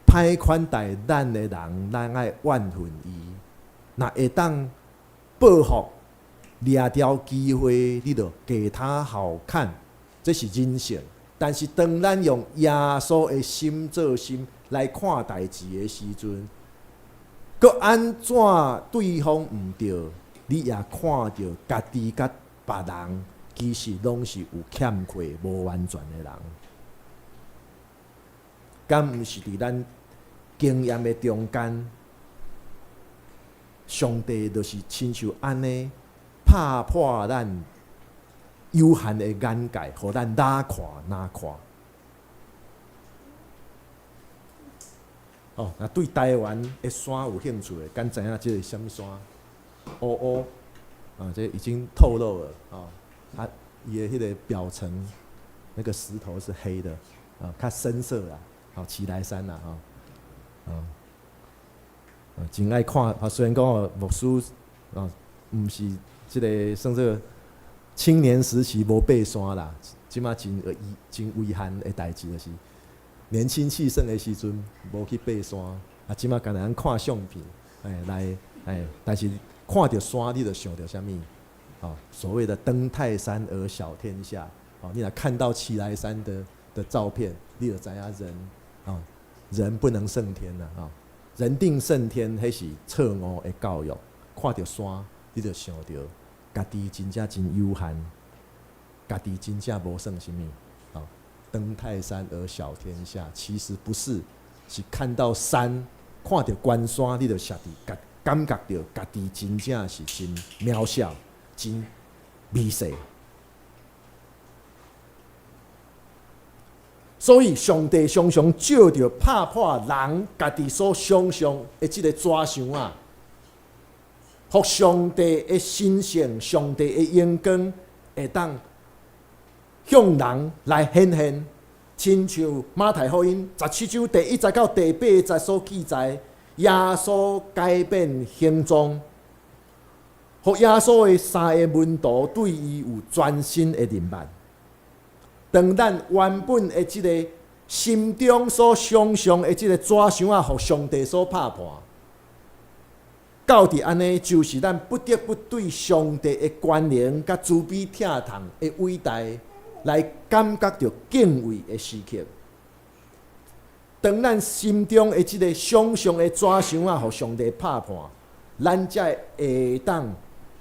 歹款待咱的人，咱愛怨恨伊。若會當報復，掠著機會，你就給他好看，這是人性。但是當咱用耶穌的心做心來看代誌的時陣，閣按怎對方毋對，你也看著家己佮別人其實攏是有欠缺、無完全的人。敢毋是佇咱經驗的中間，上帝就是親像按呢拍破咱有限的眼界，予咱哪看哪看。哦，若對台灣的山有興趣的，敢知影這是啥物山？烏烏啊，這已經透露了哦。啊，伊的彼个表層那個石頭是黑的，啊，較深色啦，吼，奇萊山啦，吼，啊，真愛看。啊，雖然講哦，牧師啊，毋是這个算做青年時期無爬山啦，這馬真遺真遺憾的代誌就是。年輕氣盛的時陣無去爬山，啊，這馬干焦看相片，哎來，哎，但是看著山，你就想著啥物？哦，所謂的登泰山而小天下，哦，你若看到奇萊山的照片，你就知影人，哦，人不能勝天啦，哦，人定勝天，彼是錯誤的教育。看著山，你就想著家己真正真有限，家己真正無算啥物。登泰山而小天下，其實不是，是看到山，看著懸山，你就實佇感感覺著家己真正是真渺小、真微細。所以，上帝常常藉著拍破人家己所想像的這个紙箱仔，予上帝的神聖、上帝的榮光會當向人來顯現，親像馬太福音17章第1節到第8節所記載，耶穌改變形狀，予耶穌的三个門徒對伊有全新的認識。當咱原本的這个心中所想像的這个紙箱仔，予上帝所拍破，到佇按呢，就是咱不得不對上帝的權能佮慈悲疼痛的偉大來感覺著敬畏的時刻。當咱心中的這个想像的紙箱仔，予上帝拍破，咱才會當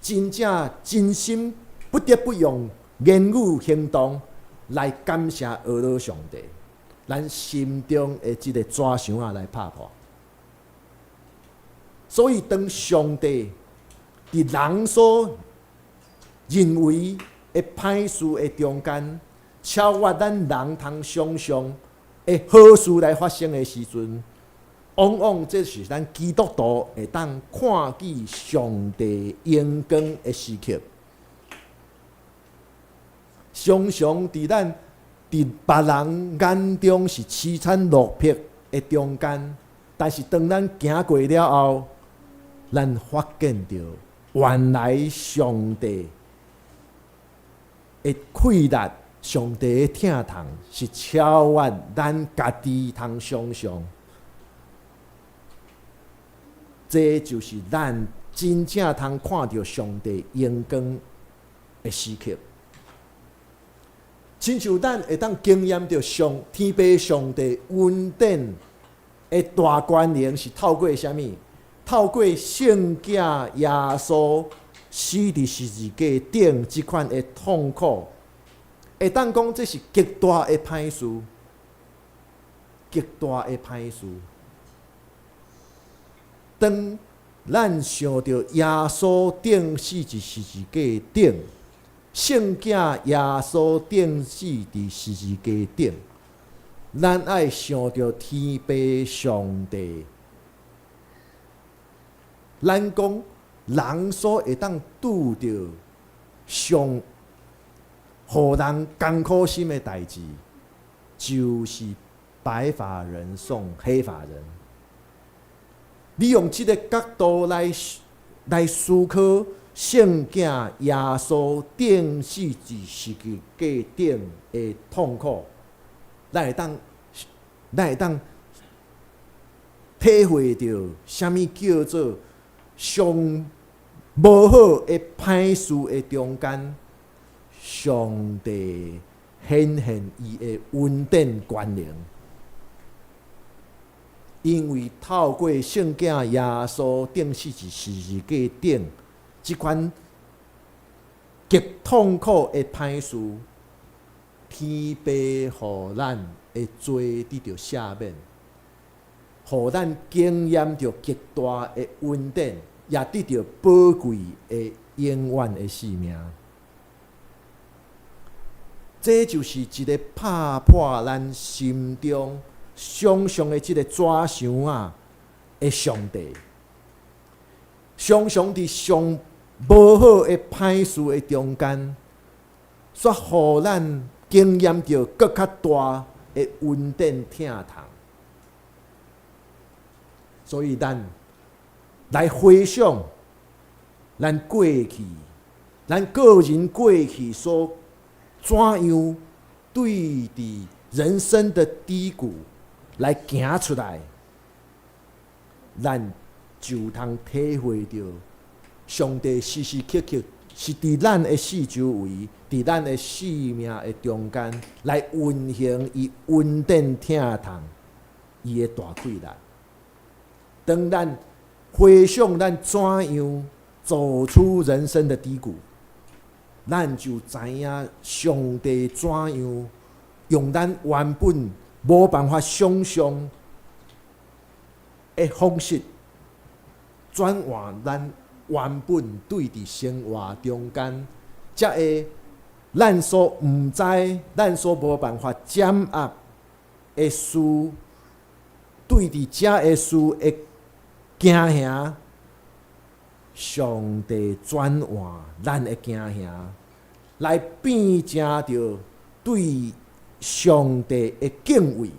真正真心不得不用言語行動來感謝阿羅上帝。咱心中的這个紙箱仔來拍破。所以，當上帝佇人所認為的歹事的中間，超越咱人通想像的好事來發生的時陣，往往這是咱基督徒會當看見上帝榮光的時刻。常常佇咱佇別人眼中是淒慘落魄的中間，但是當咱行過了後，咱發現著原來上帝的氣力，上帝的疼痛是超越咱家己通想像。這就是咱真正通看著上帝榮光的時刻。親像咱會當經驗著上天父上帝恩典的大權能，是透過啥物？透過聖子耶穌死佇十字架頂這款的痛苦，會當講這是極大的歹事，極大的歹事。當咱想著耶穌釘死佇十字架頂，聖囝耶穌釘死佇十字架頂，咱愛想著天父上帝。咱講人所會當拄著上予人艱苦心的代誌，就是白髮人送黑髮人。你用這个角度來思考聖囝耶穌釘死佇十字架頂的痛苦，咱會當體會著啥物叫做上無好的歹事的中間，上帝顯現伊的恩典權能。因為透過聖囝耶穌釘死佇十字架頂，這款極痛苦的歹事，天父予咱的罪得著赦免，予咱經驗著極大的恩典，也得著寶貴的永遠的生命。這就是一个拍破咱心中想像的這个紙箱仔的上帝，常常佇上無好的歹事的中間，煞予咱經驗著閣較大的恩典疼痛。所以咱來回想咱過去，咱個人過去所怎樣對佇人生的低谷來行出來，咱就通體會著上帝時時刻刻是佇咱的四周圍，佇咱的生命的中間來運行伊恩典疼痛，伊的大氣力。當咱回想咱怎樣走出人生的低谷，咱就知影上帝怎樣用咱原本無辦法想像的方式，轉換咱原本對佇生活中間，才會咱所毋知、咱所無辦法掌握的事，對佇遮个事會驚嚇，上帝轉換咱的驚嚇，來變成著對上帝的敬畏，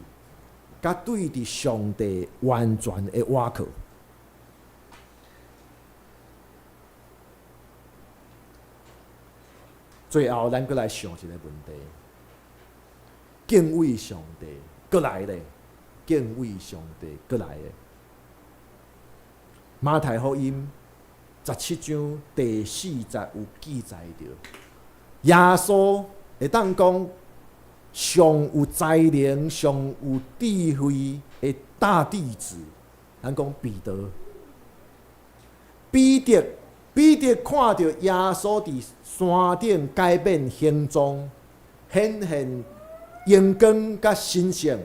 佮對佇上帝完全的倚靠。最後，咱閣來想一个問題：敬畏上帝，閣來咧？敬畏上帝，閣來咧？馬太福音17章第4節有記載著，耶穌會當講上有才能、上有智慧的大弟子，咱講彼得。彼得，彼得看著耶穌佇山頂改變形狀，顯現榮光佮神聖，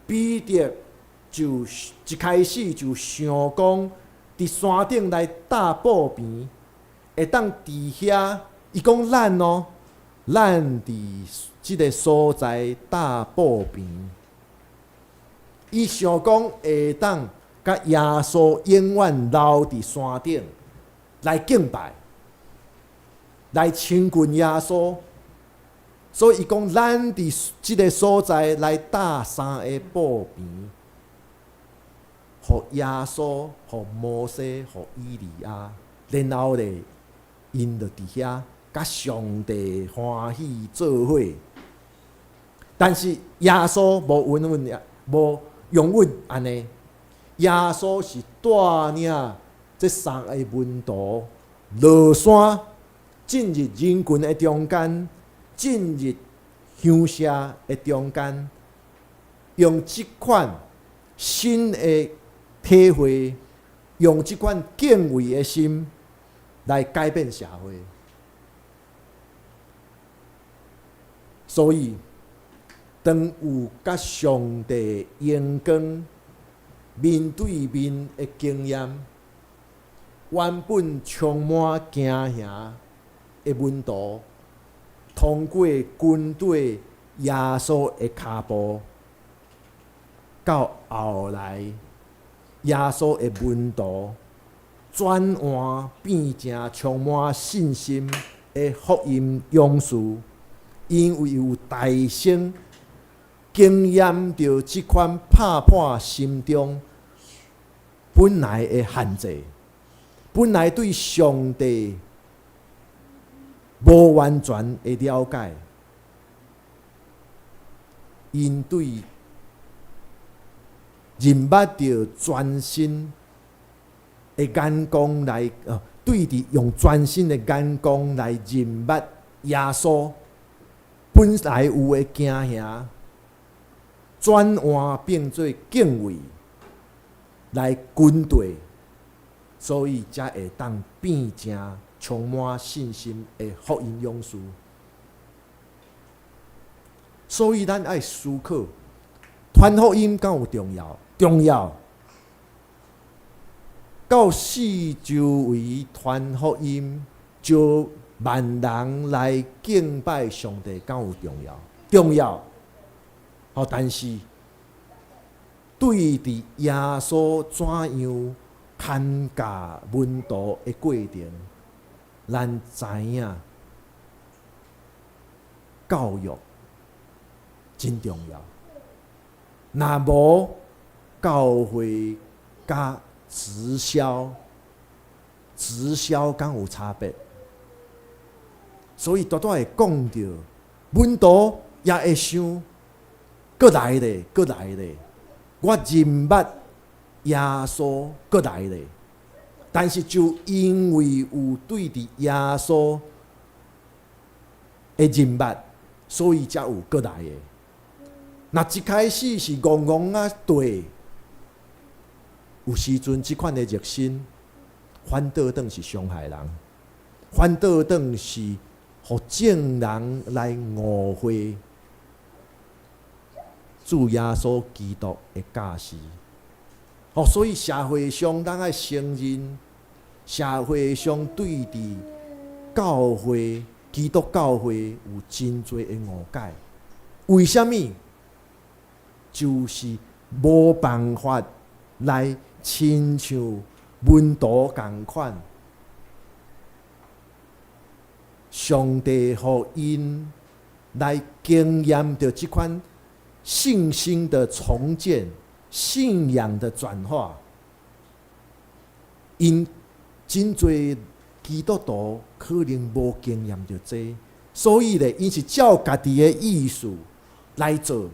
彼得就一開始就想講，佇山頂來搭布棚，會當佇遐。伊講咱哦，咱佇這个所在搭布棚。伊想講會當佮耶穌永遠留佇山頂來敬拜，來親近耶穌。所以伊講，咱佇這个所在來搭三个布棚，予耶穌、予摩西、予以利亞，然後咧，𪜶就佇遐佮上帝歡喜做伙。但是耶穌無允允，無容允按呢。耶穌是帶領這三个門徒落山，進入人群的中間，進入鄉社的中間，用這款新的體會，用這款敬畏的心來改變社會。所以，當有佮上帝榮光面對面的經驗，原本充滿驚嚇的門徒，通過跟綴耶穌的跤步，到後來耶穌的門徒轉換變成充滿信心的福音勇士，因為有大聲經驗著這款拍破心中本來的限制，本來對上帝無完全的了解，𪜶對認捌著全新的眼光來，對佇用全新的眼光來認捌耶穌，本來有的驚嚇，轉換變做敬畏來跟綴，所以才會當變成充滿信心的福音勇士。所以咱愛思考，傳福音敢有重要？重要。到四周圍傳福音，招萬人來敬拜上帝，敢有重要？重要。吼，但是對佇耶穌怎樣牽教門徒的過程，咱知影教育真重要。若無教會佮直銷，直銷敢有差別？所以拄拄會講著，門徒也會想，閣來咧，閣來咧。我認捌耶穌閣來咧，但是就因為有對佇耶穌的認捌，所以才有閣來的。若一開始是戇戇仔對，有時陣這款的熱心，反倒轉是傷害人，反倒轉是予眾人來誤會主耶穌基督的教示。哦，所以社會上咱愛承認，社會上對佇教會、基督教會有真濟的誤解。為啥物？就是無辦法來親像門徒仝款，上帝予𪜶來經驗著這款信心的重建、信仰的轉化。𪜶真濟基督徒可能無經驗著這，所以咧，𪜶是照家己的意思來做、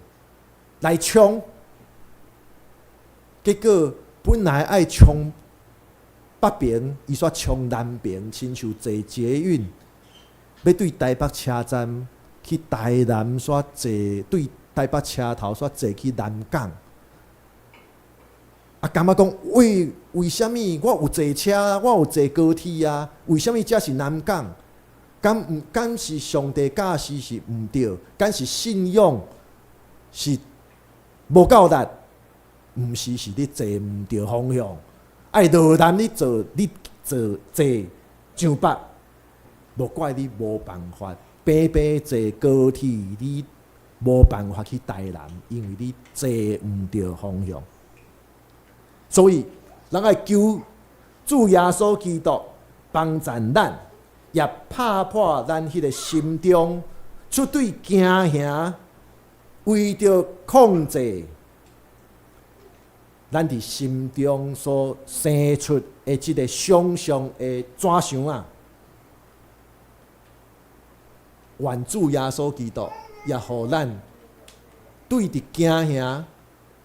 來衝，結果本來愛衝北爿，伊煞衝南爿，親像坐捷運，欲對台北車站去台南，煞坐對台北車頭煞坐去南港。啊，感覺講為為啥物我有坐車，我有坐高鐵啊？為啥物這是南港？敢毋敢是上帝教示是毋對？敢是信仰是無夠力？毋是，是你坐毋對方向。愛落南你坐，你坐坐上北，無怪你無辦法平平坐高鐵，你無辦法去台南，因為你坐毋對方向。所以，咱愛求主耶穌基督幫助咱，也拍破咱彼个心中出對驚嚇，為著控制咱佇心中所生出的這个想象的怎想啊？願主耶穌基督也予咱對佇驚嚇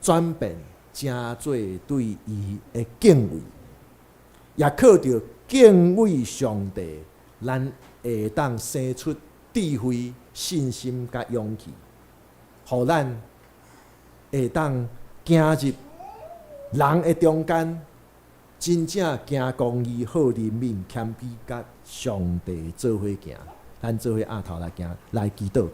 轉變，成做對伊的敬畏，也靠著敬畏上帝，咱會當生出智慧、信心佮勇氣，予咱會當行入人的中間，真正行公義、好憐憫、謙卑，佮上帝做伙行。咱做伙徛頭來行來祈禱。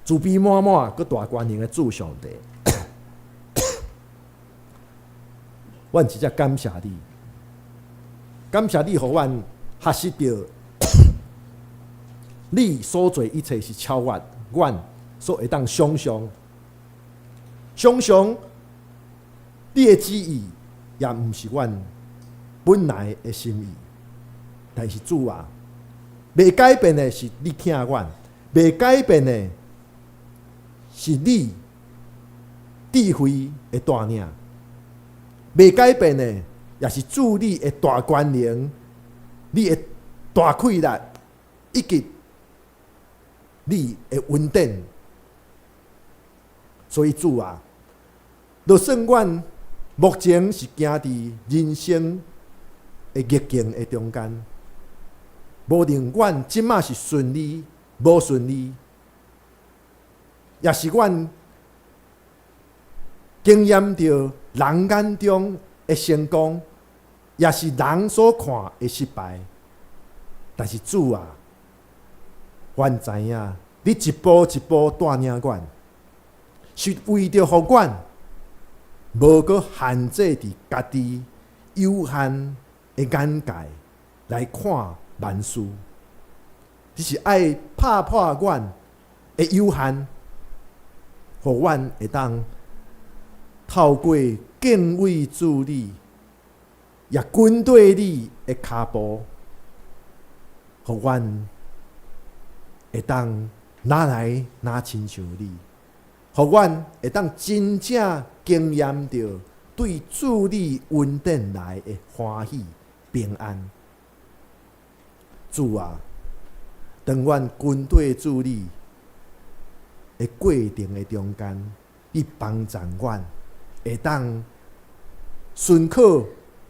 慈悲滿滿、閣大權能的主上帝，阮真正感謝你，感謝你予阮學習著，你所做一切是超越阮所會當想像，想像你的旨意，也毋是阮本來的心意。但是主啊，袂改變的是你疼阮，袂改變的是你智慧的帶領，袂改變的也是主你的大權能，你的大氣力，以及你的恩典。所以主啊，就算阮目前是行佇人生的逆境的中間，無論阮這馬是順利、無順利，也是阮經驗著人眼中的成功，也是人所看的失敗。但是主啊，阮知影你一步一步帶領阮，是為著予阮無閣限制佇家己有限的眼界來看萬事，你是愛拍破阮的有限，予阮會當透過敬畏主你，也跟綴你的跤步，予阮會當愈來愈親像你，予阮會當真正經驗著對主你恩典來的歡喜平安。主啊，當阮跟綴主你的過程的中間，你幫助阮會當順靠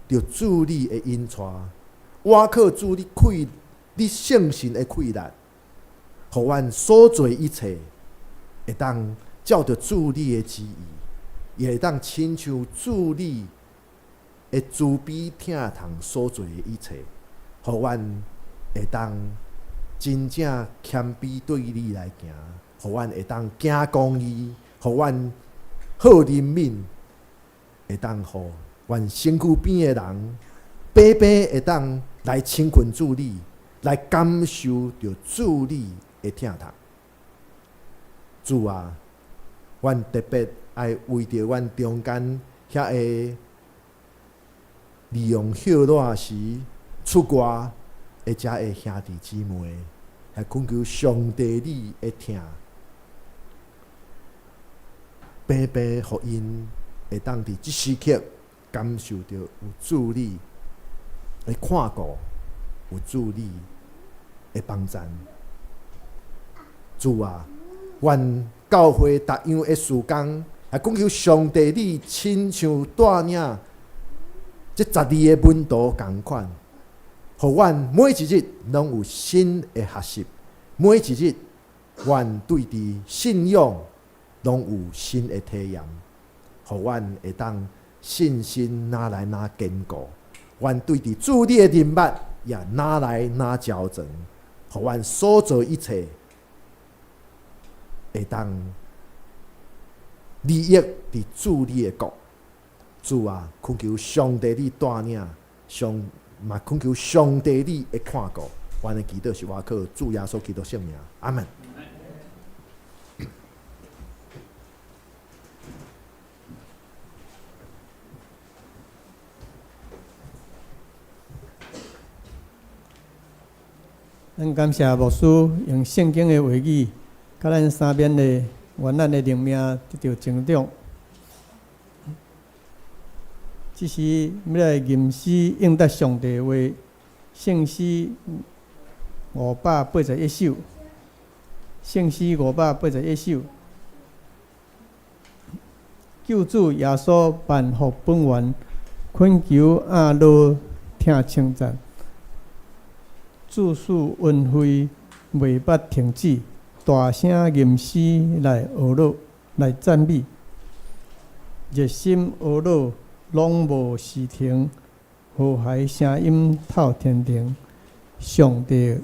著主你的引帶，倚靠主你氣，你聖神的氣力，予阮所做一切會當照著主你的旨意，也會當親像主你的慈悲疼痛所做的一切，予阮會當真正謙卑對你來行，予阮會當行公義，予阮好憐憫，會當予阮身軀邊的人，白白會當來親近主你，來感受著主你的疼痛。主啊，阮特別愛為著阮中間遐个利用歇熱時出外的遮个兄弟姊妹，來懇求上帝你的疼，平平予𪜶會當佇這時刻感受著有主你的看顧，有主你的幫贊。主啊，阮教會逐樣的事工，來懇求上帝你親像帶領這12个門徒仝款，予阮每一日攏有新的學習，每一日阮對佇信仰攏有新的體驗，予阮會當信心愈來愈堅固，阮對佇主你的認捌也愈來愈矯正，予阮所做一切會當利益佇主你的國。主啊，懇求上帝你帶領，上嘛懇求上帝你的看顧。阮的祈禱是倚靠主耶穌基督聖名，阿門。咱感謝牧師用聖經的話語，佮咱三遍的，願咱的靈命得著成長。這時欲來吟詩應答上帝的話，聖詩581首，聖詩581首。救主耶穌萬福本源，懇求亞羅聽稱讚，主賜恩惠袂捌停止，大聲吟詩來呵咾來讚美，熱心呵咾攏無時停，和諧聲音透天庭，上帝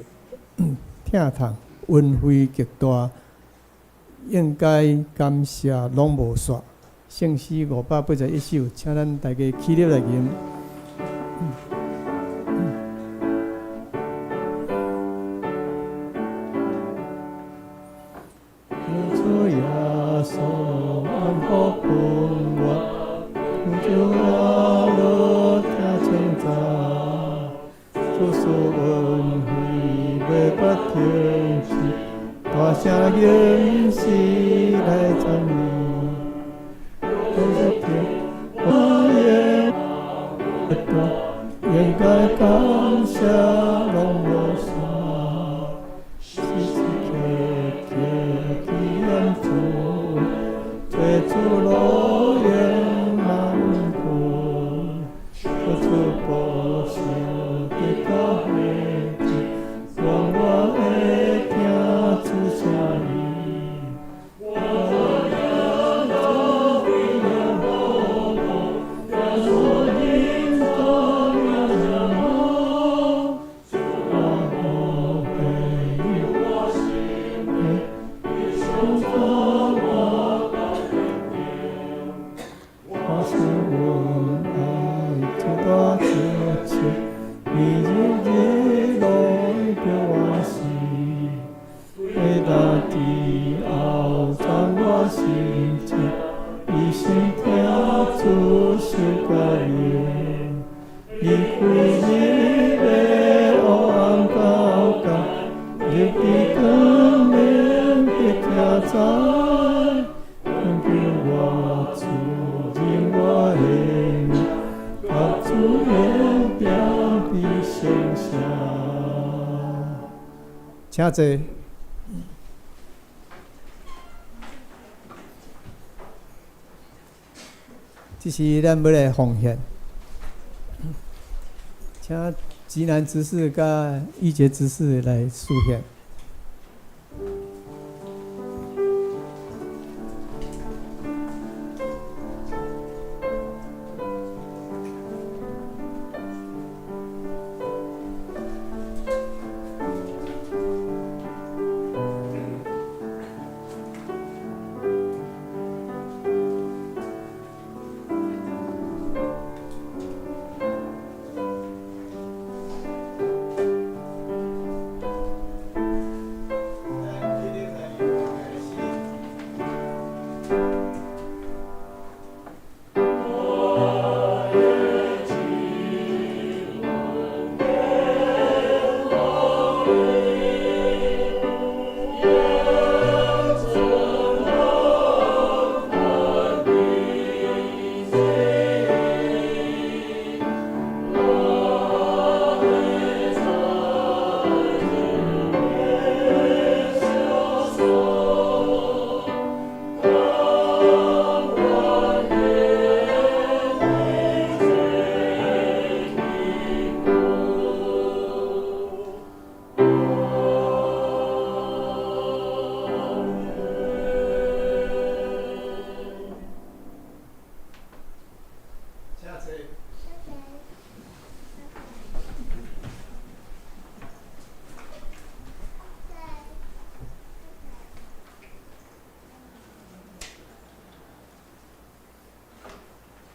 疼痛恩惠極大，應該感謝攏無煞。聖詩581首，請咱大家起立來吟。主耶穌按福分我，主我樂聽稱讚，主賜恩惠袂捌停止，大聲吟詩來讚美。我應該感謝攏無煞，時時刻刻紀念主，做主樂園難過，做主寶血的教會，願我會聽主聲音。請坐。這是咱欲來奉獻，請吉南執事佮玉潔執事來示獻。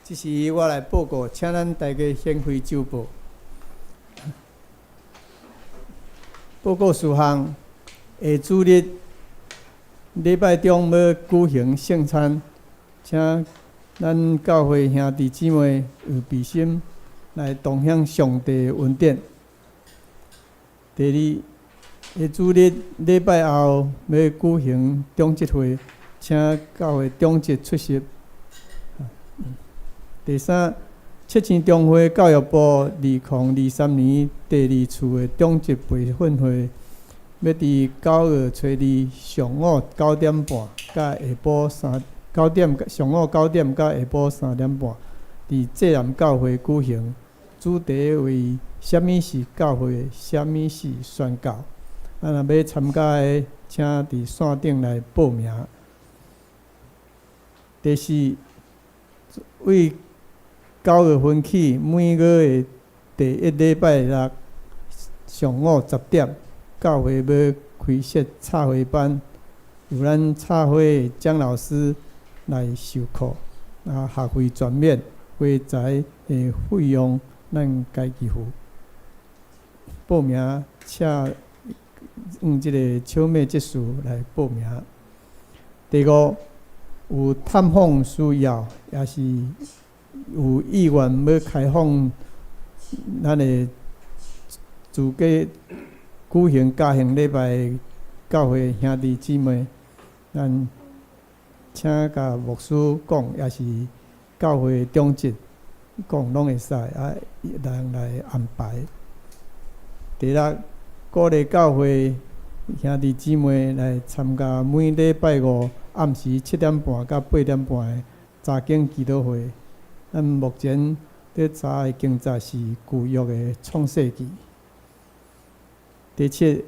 這時我來報告，請咱大家顯開週報。報告事項：下主日禮拜中欲舉行聖餐，請咱教會兄弟姊妹有備心來同享上帝的恩典。第二，下主日禮拜後欲舉行長執會，請教會長執出席。第三，七星中會教育部2023年第二次的長執培訓會，欲佇9月初二上午9點半，佮下晡三九點上午九點佮下晡3點半，佇濟南教會舉行。主題為啥物是教會，啥物是宣教。啊，若欲參加的，請佇線頂來報名。第四，為9月份起，每月的第一禮拜六上午10點，教會欲開設插花班，由咱插花江老师来授课，啊，学费全免，花材的费用咱家己付。报名请用这个小妹执事来报名。第五，有探访需要，也是有意愿欲开放咱的自家举行家庭礼拜教会兄弟姊妹，咱请共牧师讲，也是教会长执讲，拢会使啊，人来安排。第六，鼓励教会兄弟姊妹来参加每礼拜五暗时7点半到8点半的查经祈祷会。咱目前伫查的经节是旧约的创世记。第七，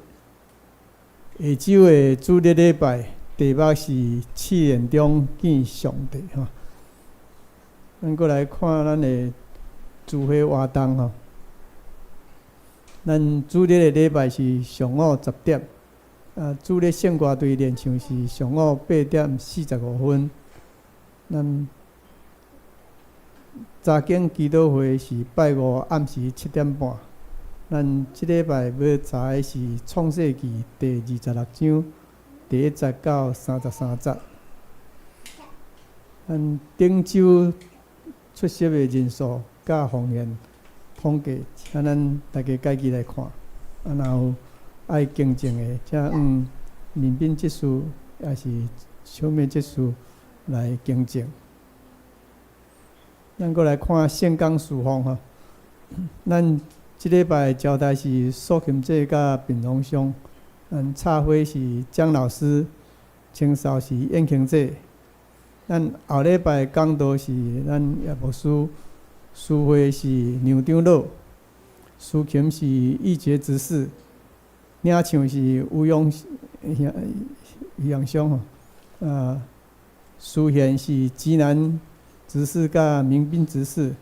下周的主日礼拜题目是试炼中见上帝吼。咱阁来看咱的聚会活动吼。咱主日的礼拜是上午10点，啊，主日圣歌队练唱是上午8点45分。咱查经祈祷会是拜五暗时7点半。咱这礼拜欲查的是创世记第26章第1节到33节。咱顶周出席的人数佮奉献统计，请咱大家家己来看。啊，若有爱更正的，请用面宾执事抑是小妹执事来更正。咱阁来看圣工事奉吼，咱这礼拜交代是苏琴姐佮平荣兄，咱插花是江老师，清扫是燕庆姐。咱后礼拜讲道是咱叶牧师，司会是杨长老，司琴是义杰执事，领唱是吴永余杨兄吼，啊，司献是吉南执事佮民兵执事，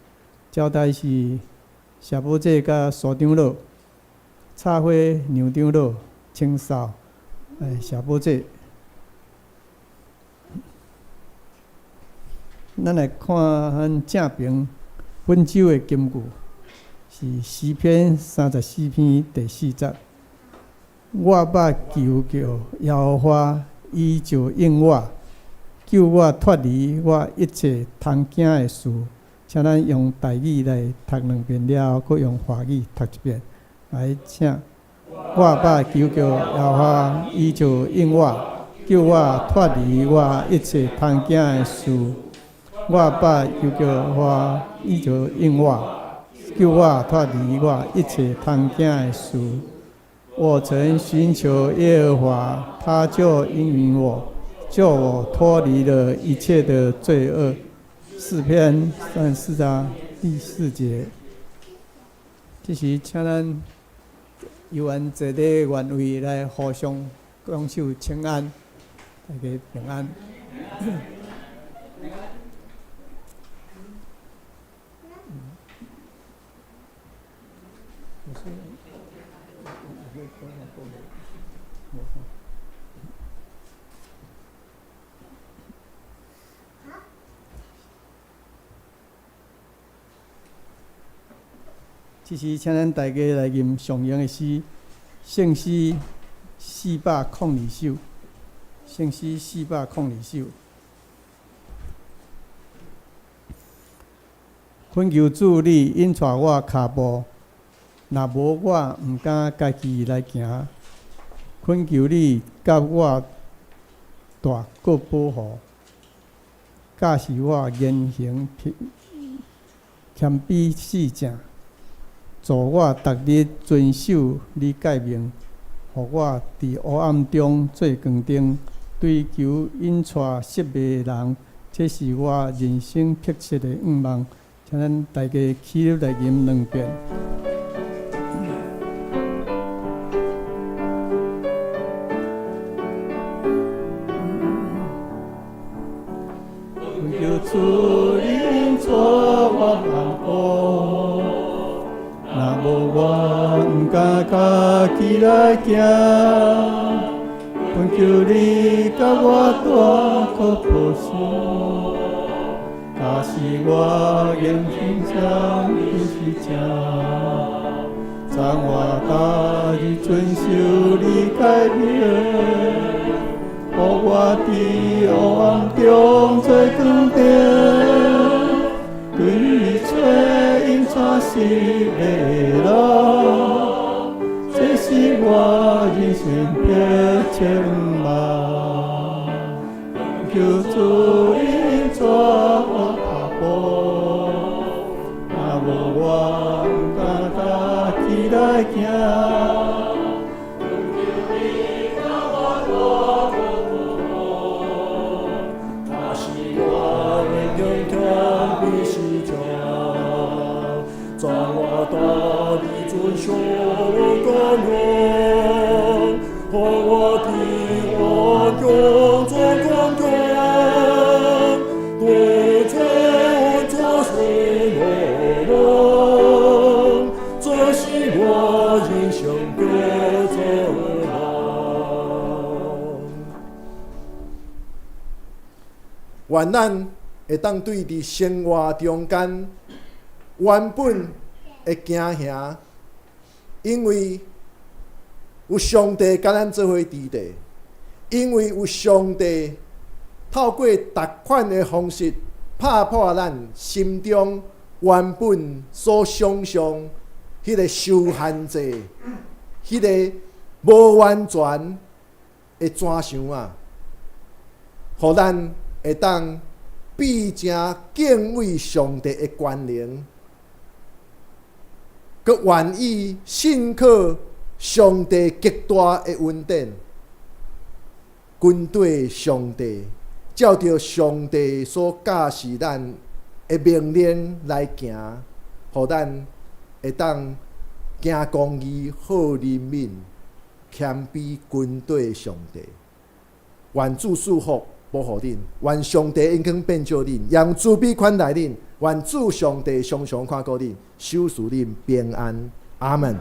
交代是谢宝姐佮苏长老，插花杨长老，清扫谢宝姐。咱来看咱正平本周的金句是诗篇34篇第4节。我捌求告耶和华，伊就应我，救我脱离我一切通惊的事。请咱用台语来读两遍了后，阁用华语读一遍。来，请。我捌求告耶和华，伊就应我，救我脱离我一切通惊的事。我捌求告耶和华，伊就应我，救我脱离我一切通惊的事。我曾寻求耶和华，他就应允我，救我脱离了一切的罪恶。诗篇34章第4节。这时，请咱有缘坐伫原位来互相拱手请安，大家平安。这时，请咱大家来吟上用的诗，圣诗402首，圣诗402首。恳求主你引带我跤步，若无我毋敢家己来行。恳求你佮我带阁保护，教示我言行谦卑四正，助我逐日遵守你诫命，予我伫黑暗中做光灯，追求引带失迷的人，这是我人生迫切的愿望。请咱大家起立来吟两遍。恳求主引带我脚步，若无我毋敢家己来行。恳求你佮我帶苦保守，假使我用行險彼是正，怎我逐日遵守你誡命，予我佇黑暗中做光燈，對找引帶實的路，這是我人生的展望。求主引帶我腳步，若無我毋敢踏起來行。求你佮我帶苦假使我的敬虔彼是正，怎我逐日遵守誡命，予我佇黑暗中做光燈，對找引帶實的路，這是我人生的展望。願咱會當對佇生活中間原本會驚嚇，因為有上帝佮咱做伙佇咧，因為有上帝透過逐款的方式拍破咱心中原本所想象彼个受限制、彼个無完全的怎想啊，予咱會當變成敬畏上帝的權能，閣願意信靠上帝極大的恩典，跟綴上帝，照著上帝所教示咱的命令來行，予咱會當行公義、好憐憫、謙卑跟綴上帝。願主賜福保護恁，願上帝恩光遍照恁，用慈悲款待恁，願主上帝常常看顧恁，守賜恁平安。阿門。